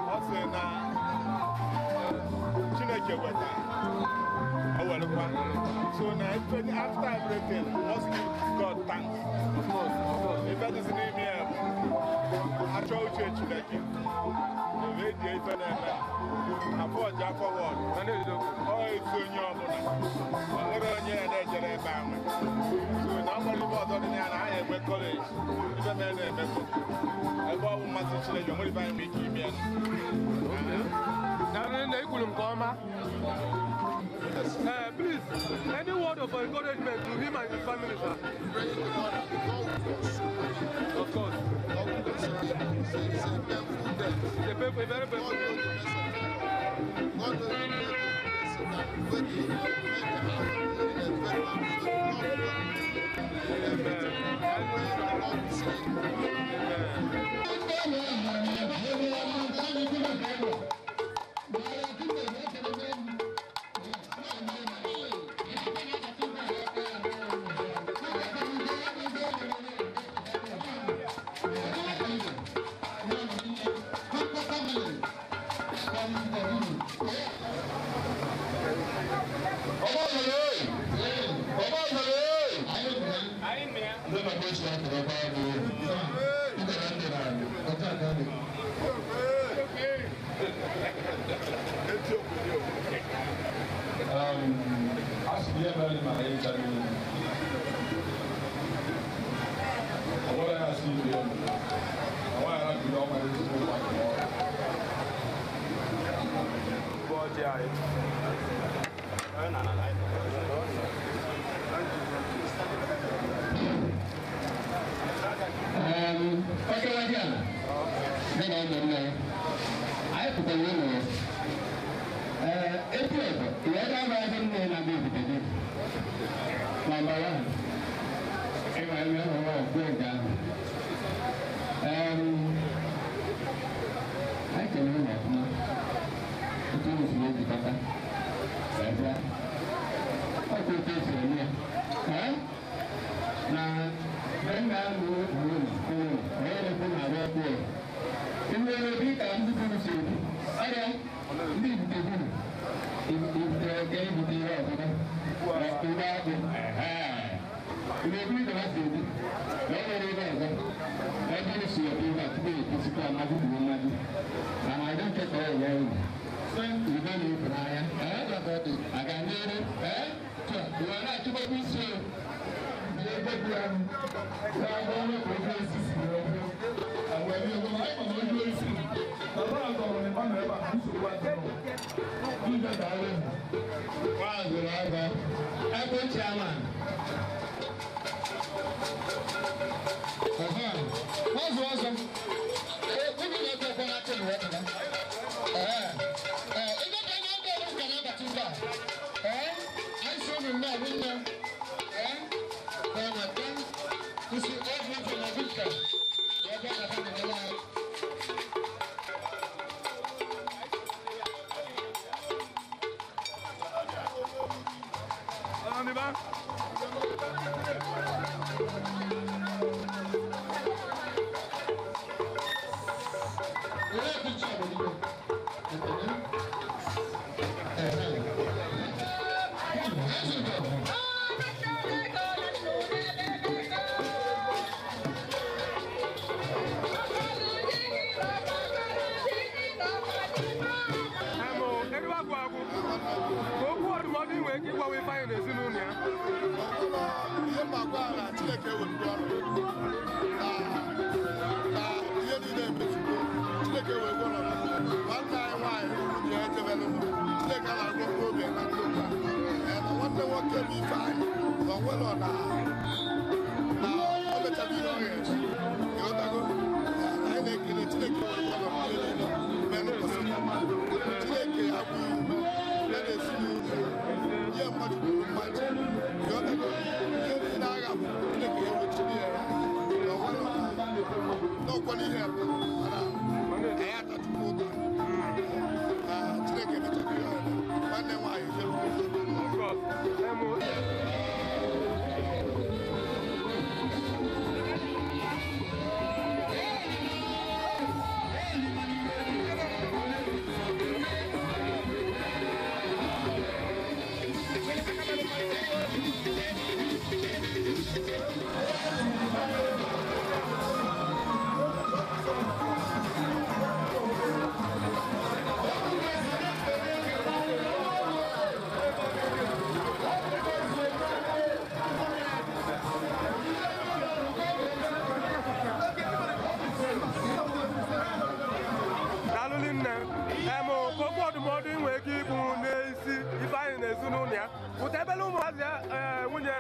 Also now, Chineke weta. So now, after everything, must give God thanks. Of course, of course. If that is in him, I try to Chineke. Please, any word of encouragement to him and his family, sir? Of course. It's a painful, very painful.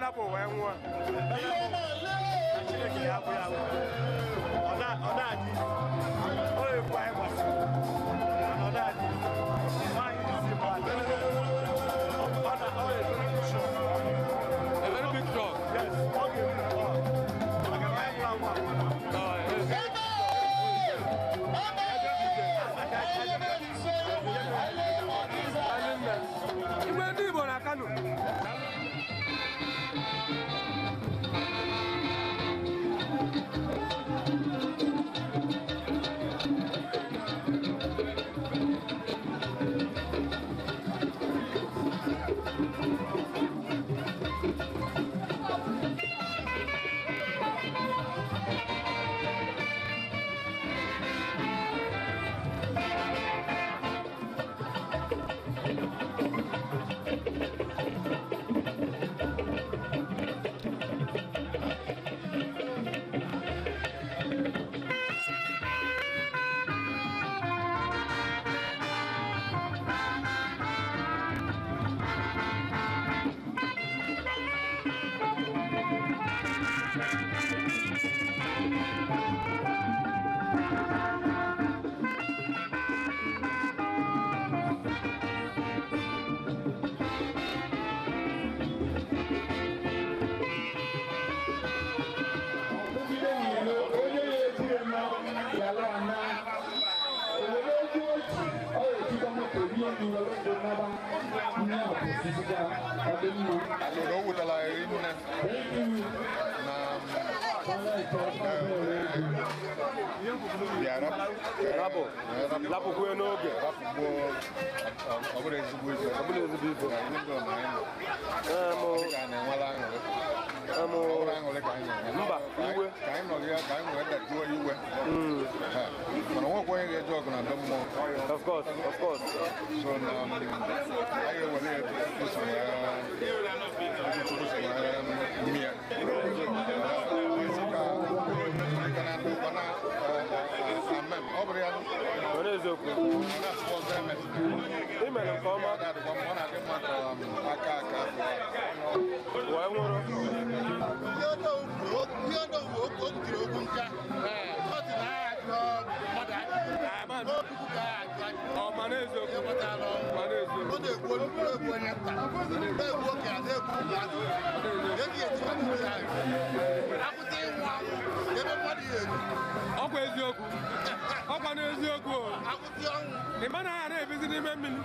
rapụ wee nwụọ. Chineke ya abụghị abụ. Ọ na-adị isi. Ọ na-ekwu anyị gbasiri. Mana ọ na-adị isi. Nwaanyị isi bụ ada. Ọ na-a very shock. A very big shock. Yes, ọ ga-ebu ọ. Maka na anyị nwụrụ anwụ a. Igwe ndị Igbo na Kano. Alụrụ o wutara anyị nne na bịa Rapụ. Rapụkwuo n'oge. Rapụkwuo, ọ bụrụ ezigbo ife. Ọ bụrụ ezigbo ife. Na ihe ndị ọ na anyị nọ. Ọ dị ka a na-enwela aṅụrị. Ọ bụrụ aṅụrị ka anyị na-enwe. Mba, iwe. Ka anyị nọrọ ya ka anyị wee dajuo iwe. Ha. Mana onwekwa onye ga-eje ọgụ na be mmụọ. Of course, of course. So na anyị ga-ewere ya etu si wee etu Chukwu si wee mmiri ya. Ka na ndị ụkọ na amen. Ọ bụrụ ya Ọ na-eziokwu. ọ na-asụkwa ọzọ eme. I mere nke ọma. Ọ na-adịkwa mma, ọ na-adị mma ka aka aka Wee nwụrụ. Ihe ọdọ ugwu o kwuru okwu nka. Ọ sị na agha jụọ mmadụ ajụjụ. N'okwukwu ka agha jụọ ajụjụ. Ọ ma na-eziokwu. Ịghọtala ọnwụ. Ma na-eziokwu. Ọ na-egbu onye na-egbu onye nta. Na-egbu okenye na-egbu ụmụazị. Eji eji mmadụ ya akwụsị ịnwụ anwụ ebe mmadụ ya eru. Ọkwa eziokwu. Ọkwa n'eziokwu o. Akwụsị ọnwụ. Ị ma na ya na-ebizi n'ime mmiri.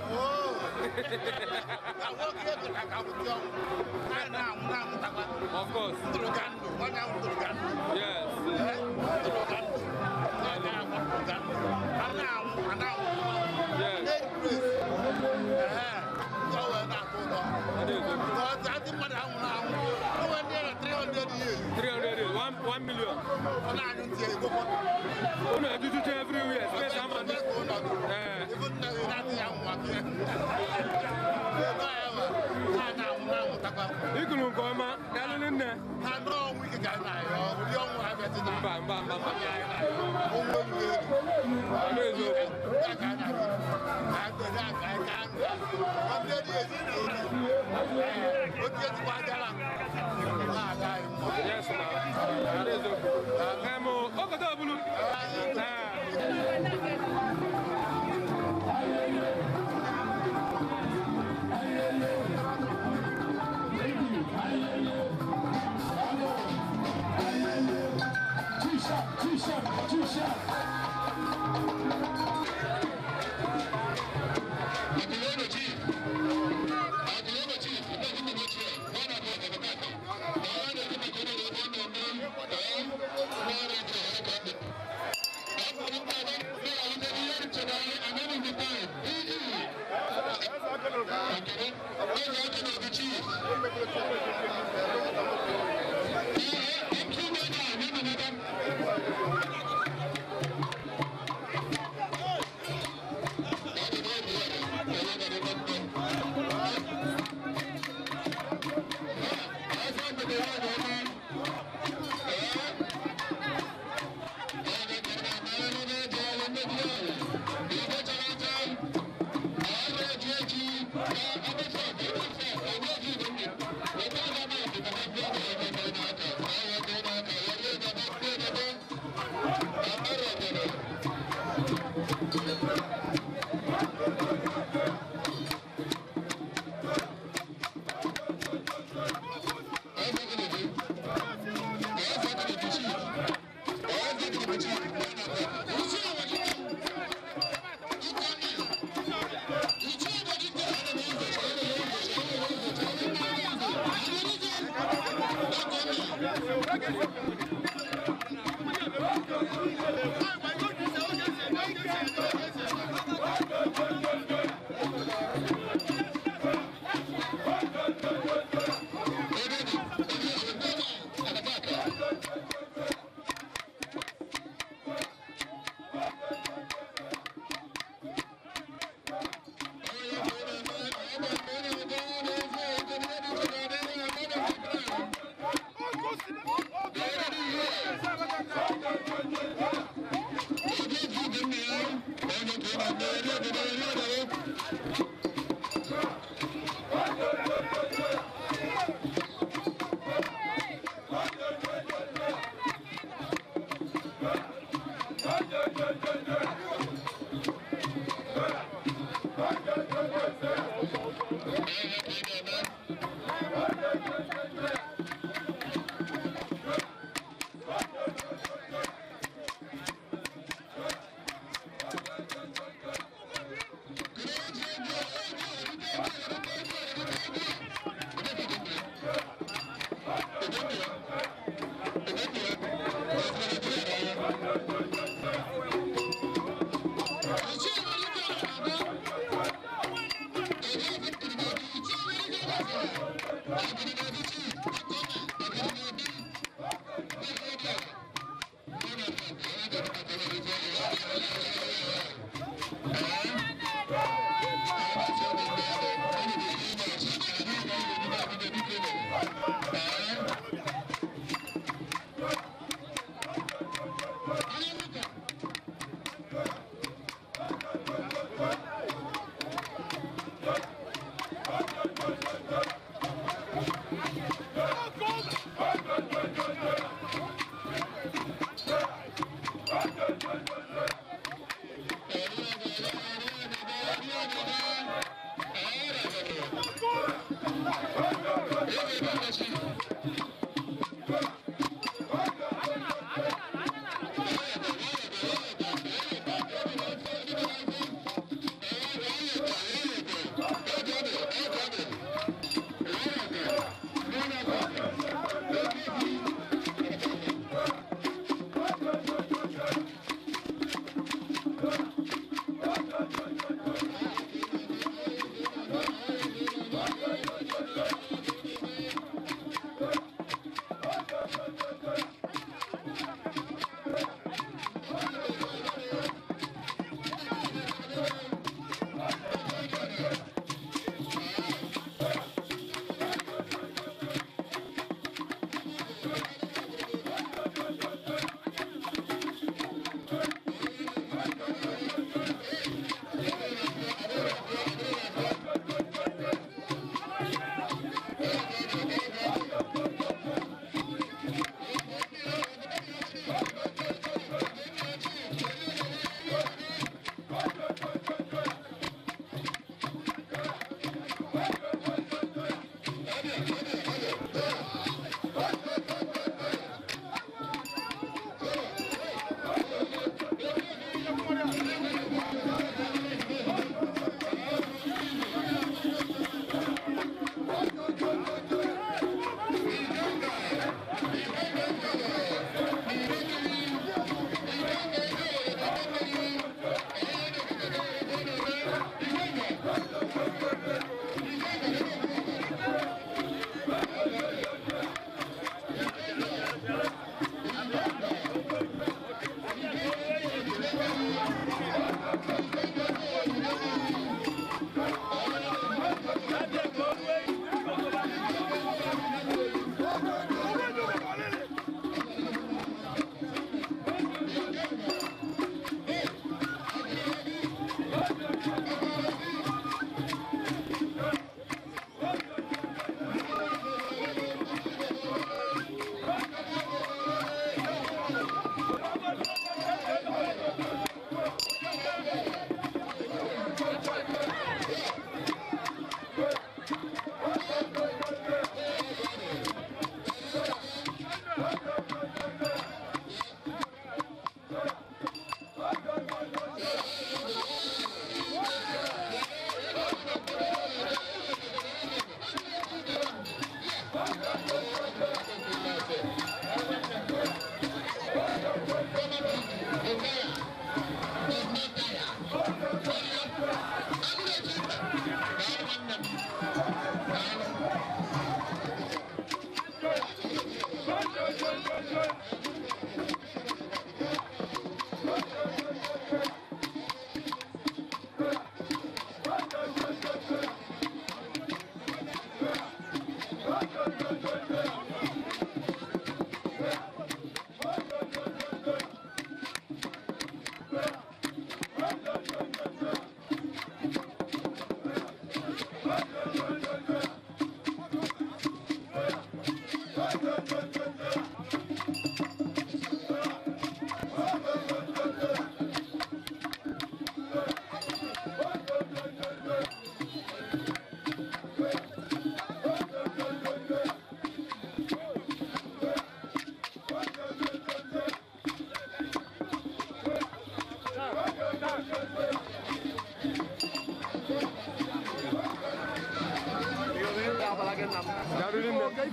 Na nwoke ego ka akwụsị ọnwụ. A na-anwụ na-anwụtakwa. Of course. Ndụrụ ka ndụ. Nwaanyị ahụ ndụrụ ka ndụ. Yes. Ndụrụ ka ndụ. Nwaanyị ahụ ndụrụ ka ndụ. A na-anwụ a na-anwụ. Yes. Na-ekwuresi. Ee. Ndị ọ wee na-atọ ụtọ. Because ndị mmadụ anwụrụ anwụ. O nwere ndị na 300 years. 300 years, 1 million. Ọ na-anyụ ntị ya egbokwa. Unu ejujucha everywhere, space ama ndị. Ee. Even na na-adịghị anwụ aka ya. Ikulu nke ọma, daalụ nne. Na ndị ọnwụ ike ka anyị na-ayọ, ụdị ọnwụ ha bịazi na. Mba, mba, mba, mba. Ọnwụ elu elu. Ọ na-eziokwu. Ya ka anyị na-ayọ. Ka anyị kwere aka anyị ka anyị. 100 years na oge. Otu ezigbo ajala. Na-aga anyị mma. Yes, na. Ọ na-eziokwu. Em, ogodo ọbụlụ. Ee. T-shirt, T-shirt. Thank you. Thank you.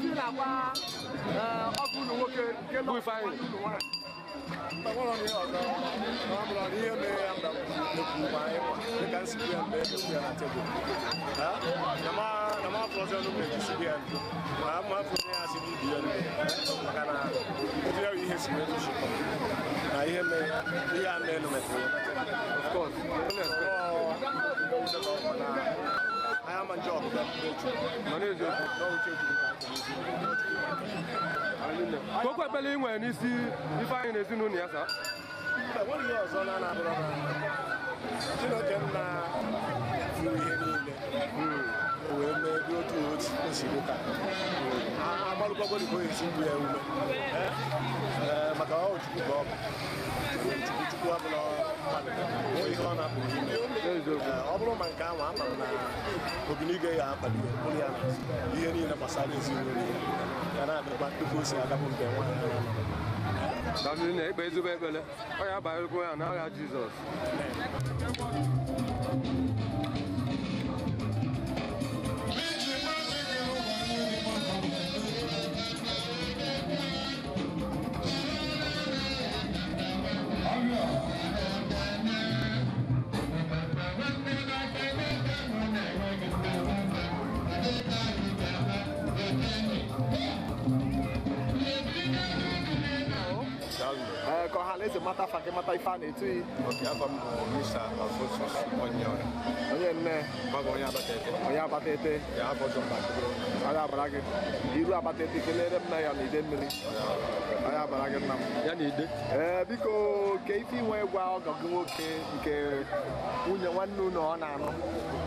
ife ị na-agwa ọgụ unu nwoke nke nọ nwanne unu nwaanyị? Mgbe ihe ọzọ ọ bụrụ na ihe mere ya mgbe ma ịkwa dịka nsikwu ya mgbe ekwu ya na tebụl na ma afọ ọzọ n'ụlọ ejisi ya ndụ ma ma afọ onye ya si n'ibi ya ndụ maka na otu ya bụ ihe si wee tụchikọ na ihe mere ya ihe a mere metụrụ ya. Of course. Anyị ama nje ọbụla Mana eziokwu. Ka okwu ekpele ị nwere n'isi Ifeanyị na ezinụlọ ya sa? Mba, nwere ihe ọzọ na na-abụrụ na Chineke nna furu ihe niile o wee mee dị otu o si dị taa agbalụkwagoro ka o esi mgbu ya ume. Ee, maka ọ Chukwu ka ọ bụ Chukwu Chukwu abụla mmadụ nwee ihe ọ na-apụghị ime. Ee, ọ bụrụ ma nke ahụ ama m na Obinigwe ya akpali ya kpụrụ ya n'azụ ihe niile gbasara ezinụlọ ya ya na-abịakwa dịka o si agabụ nke nwaanyị ahụ. Daalụ nne, ikpe ezigbo ekpele. Ọ ya abanyekwa ya n'agha Jizọs. Ee, ka ọha na eze mata afa gị, mata ife a na-etu yi. Okay, afọ m bụ Mr. Alphonsus Onyeọra. Onye nne? Mabụ onye Abatete. Onye Abatete. Ya afọ ọzọ mba akụrụ. Onye abara gị. Iru Abatete kelere m na ya na ide mmiri. Onye abara gị nna m. Ya na ide. Ee, biko ke ife inwe gwa ọgọ gị nwoke nke nwunye nwanne unu ọ na-anụ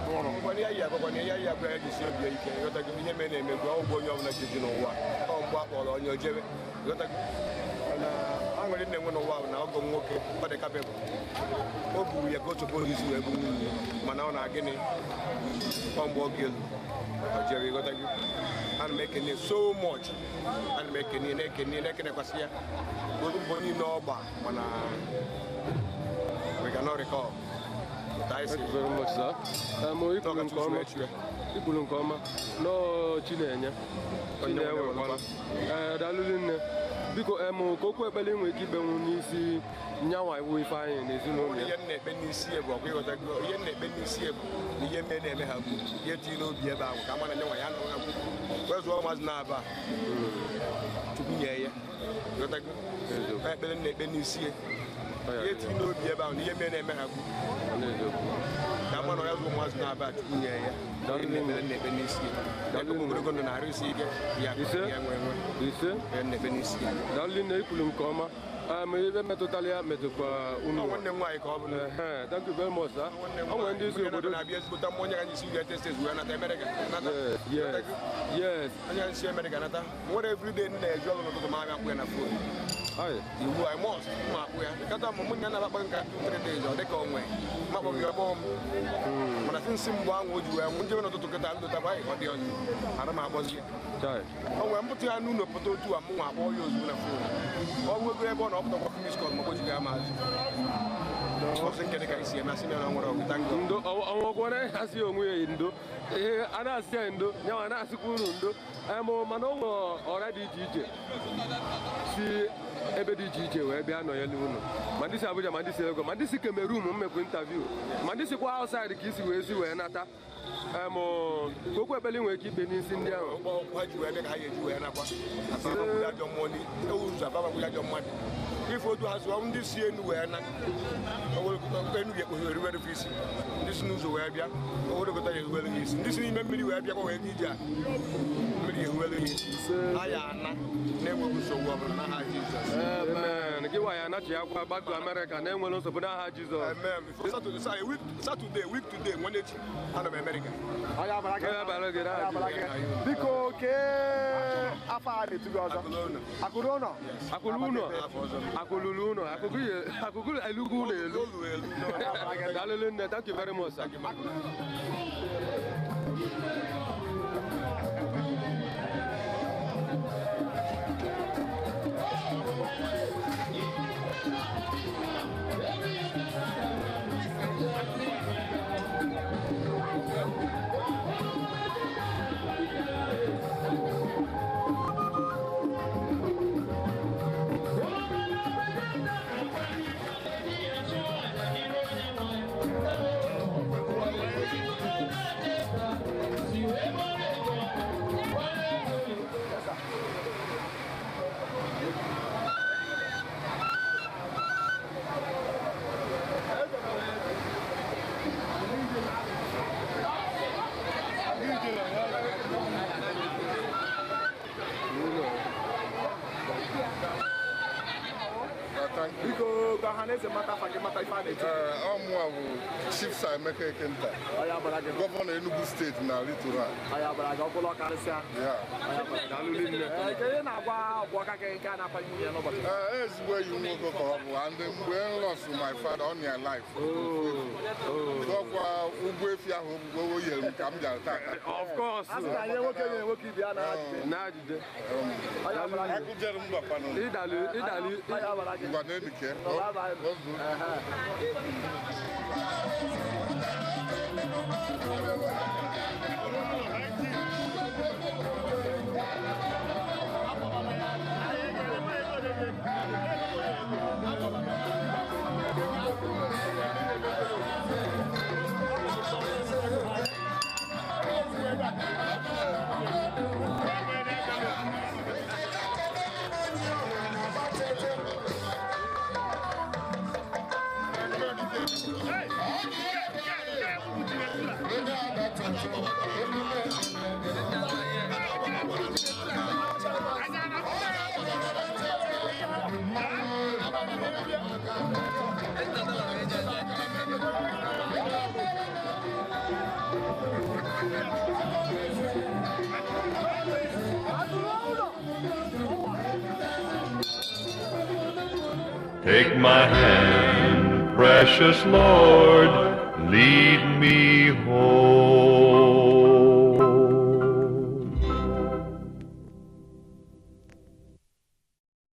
nwụrụ. Ngwanụ ya yi agwakwana ya yi agwa ya jisi obi ya ike ịghọtago ihe mere na-emegbu ọ bụ onye ọbụla ji n'ụwa ọ mgbe a kpọrọ onye ojebe ịghọtago na aṅụrị na-enwe n'ụwa bụ na ọgọ m nwoke ọ dị kapebụl o buru ya ka o chọpụ izu wee bụ nwunye mana ọ na-agịnị ọ mgbe ọ ga-elu ọ jere ịghọtago ana m ekene so much ana m ekene na-ekene na-ekenekwasị ya mbọ niile ọ gba mana we cannot recall. Thank you very much, sir. Ikwuru nke ọma. Ikwuru nke ọma. Nọọ Chinenye. Chinenye. Ee, daalụ nne. Biko ka okwu ekpele nwere ike ikpenwu n'isi nyanwa iwu Ifeanyị na ezinụlọ ya. Ihe m na-ekpe n'isi bụ ọkwa ịghọtago ihe m na-ekpe n'isi bụ na ihe mere na-eme ha gbu ihe tinye n'obi ebe ahụ ka a mara nyanwa ya nọ ha gbu wezụọ ụmụazị na-aba Chukwu nye ya ịghọtago ekpere m na-ekpe n'isi ya ihe tinye n'obi ebe ahụ na ihe mere na-eme ha gbu ka a mara na ya zụọ ụmụazị na-aba Chukwu nye ya ihe m na-ekpe n'isi ya na ogologo ndụ na-arụ isi ike ya ya nwe nwe Ise. ihe m na-ekpe n'isi ya. Daalụ nne, ikwuru nke ọma. Ebe metụtara ya metụkwa unu. Nwanne m nwaanyị ka ọ bụ. Thank you very much, sir. Ọ nwere ndị isi obodo na-abịa ezigbote mmụọ onye ka anyị si United States wee nata America. Nata. Yes, yes. Onye ka anyị si America nata. Nwere everyday m na-eju ọrụ n'ụtụtụ ma abịa akpụ ya na phone. Iwu I must ma akpụ ya. Kata m mụ na na-akpa nka 2-3 days ọ dịka onwe. Ma akpọ gị ọgbọ m. Mana sinsi mgbe ahụ o ji wee nwụ njebe n'ụtụtụ kịta ndụ takwa ọ dị ọzọ. Ana m akpọzi ya. O nwere mpụta ya n'ụlọ pụta otu a mụ nwa akpọ ya ozugbo na phone. Ọ nwego ebe ọ na ọpụtakwa miss call ma ọ gbochighị ama azụ. Ọsị nke dị ka isi eme asị na ọ nwere ọgụ tango. Ndo ọnwụkwara asị onwe ya ndo. Ee, a na-asị ya ndo, nyanwa na-asịkwa unu ndo. Mana o nwere ọrịa dị iche iche si ebe dị iche iche wee bịa nọnyere unu. Ma ndị si Abuja, ma ndị si Lagos, ma ndị si Cameroon m mekwa interview. Ma ndị sikwa outside ka isi wee si wee nata. Ka okwu ekpele nwere ike ikpe n'isi ndị ahụ. Ụgbọ ha ji wee bịa ka ha ga-eji wee nakwa. Ababakwụrụ ajọ mmụọ ụzọ ababakwụrụ ajọ mmadụ. Ife otu ha zụọ ndị si enu wee na enu ga-ekpoghe eruwere isi ndị si n'ụzọ wee bịa ogologo ya eruwere ha isi ndị si n'ime mmiri wee bịakwa wee ije a mmiri eruwere ha isi ha ya ana na-enweghị nsogbu ọbụla n'aha Jizọs. Amen. Gị nwa ya anachi akwa back to America na-enwere nsogbu n'aha Jizọs. Amen. Saturday, week today, nwanne echi, ana m America. Onye abara gị. Biko kee afọ a na-etu gị ọzọ. Akụrụ ụnọ. Akụrụ ụnọ. Akụlulu ụnọ. Akụkụ elugu ụlọ elu. Daalụ nne, thank you very much, sir. na eze mata afa gị mata ife a na-etu. Ee, ọ mụnwa bụ Chief Sir Emeka Ekenta, gọvanọ Enugu steeti na Littoral. Ya. Ee, ka ihe na-agwa ọgbọ aka gị nke a na-akwanye nwunye ya n'ụbọchị taa. Ee, ezigbo enyi m nwoke ka ọ bụ, and mgbe m lost my father on your life. Dọkwa ụgbọ efi ahụ o yere m ka m bịara taa. Of course. A sị na ihe nwoke nyere nwoke ibe ya na-ajide. Na-ajide. Akụjere m bakwanụ. Ịdalụ ịdalụ. Ngwa na-enike. Take my hand, precious Lord, lead me home.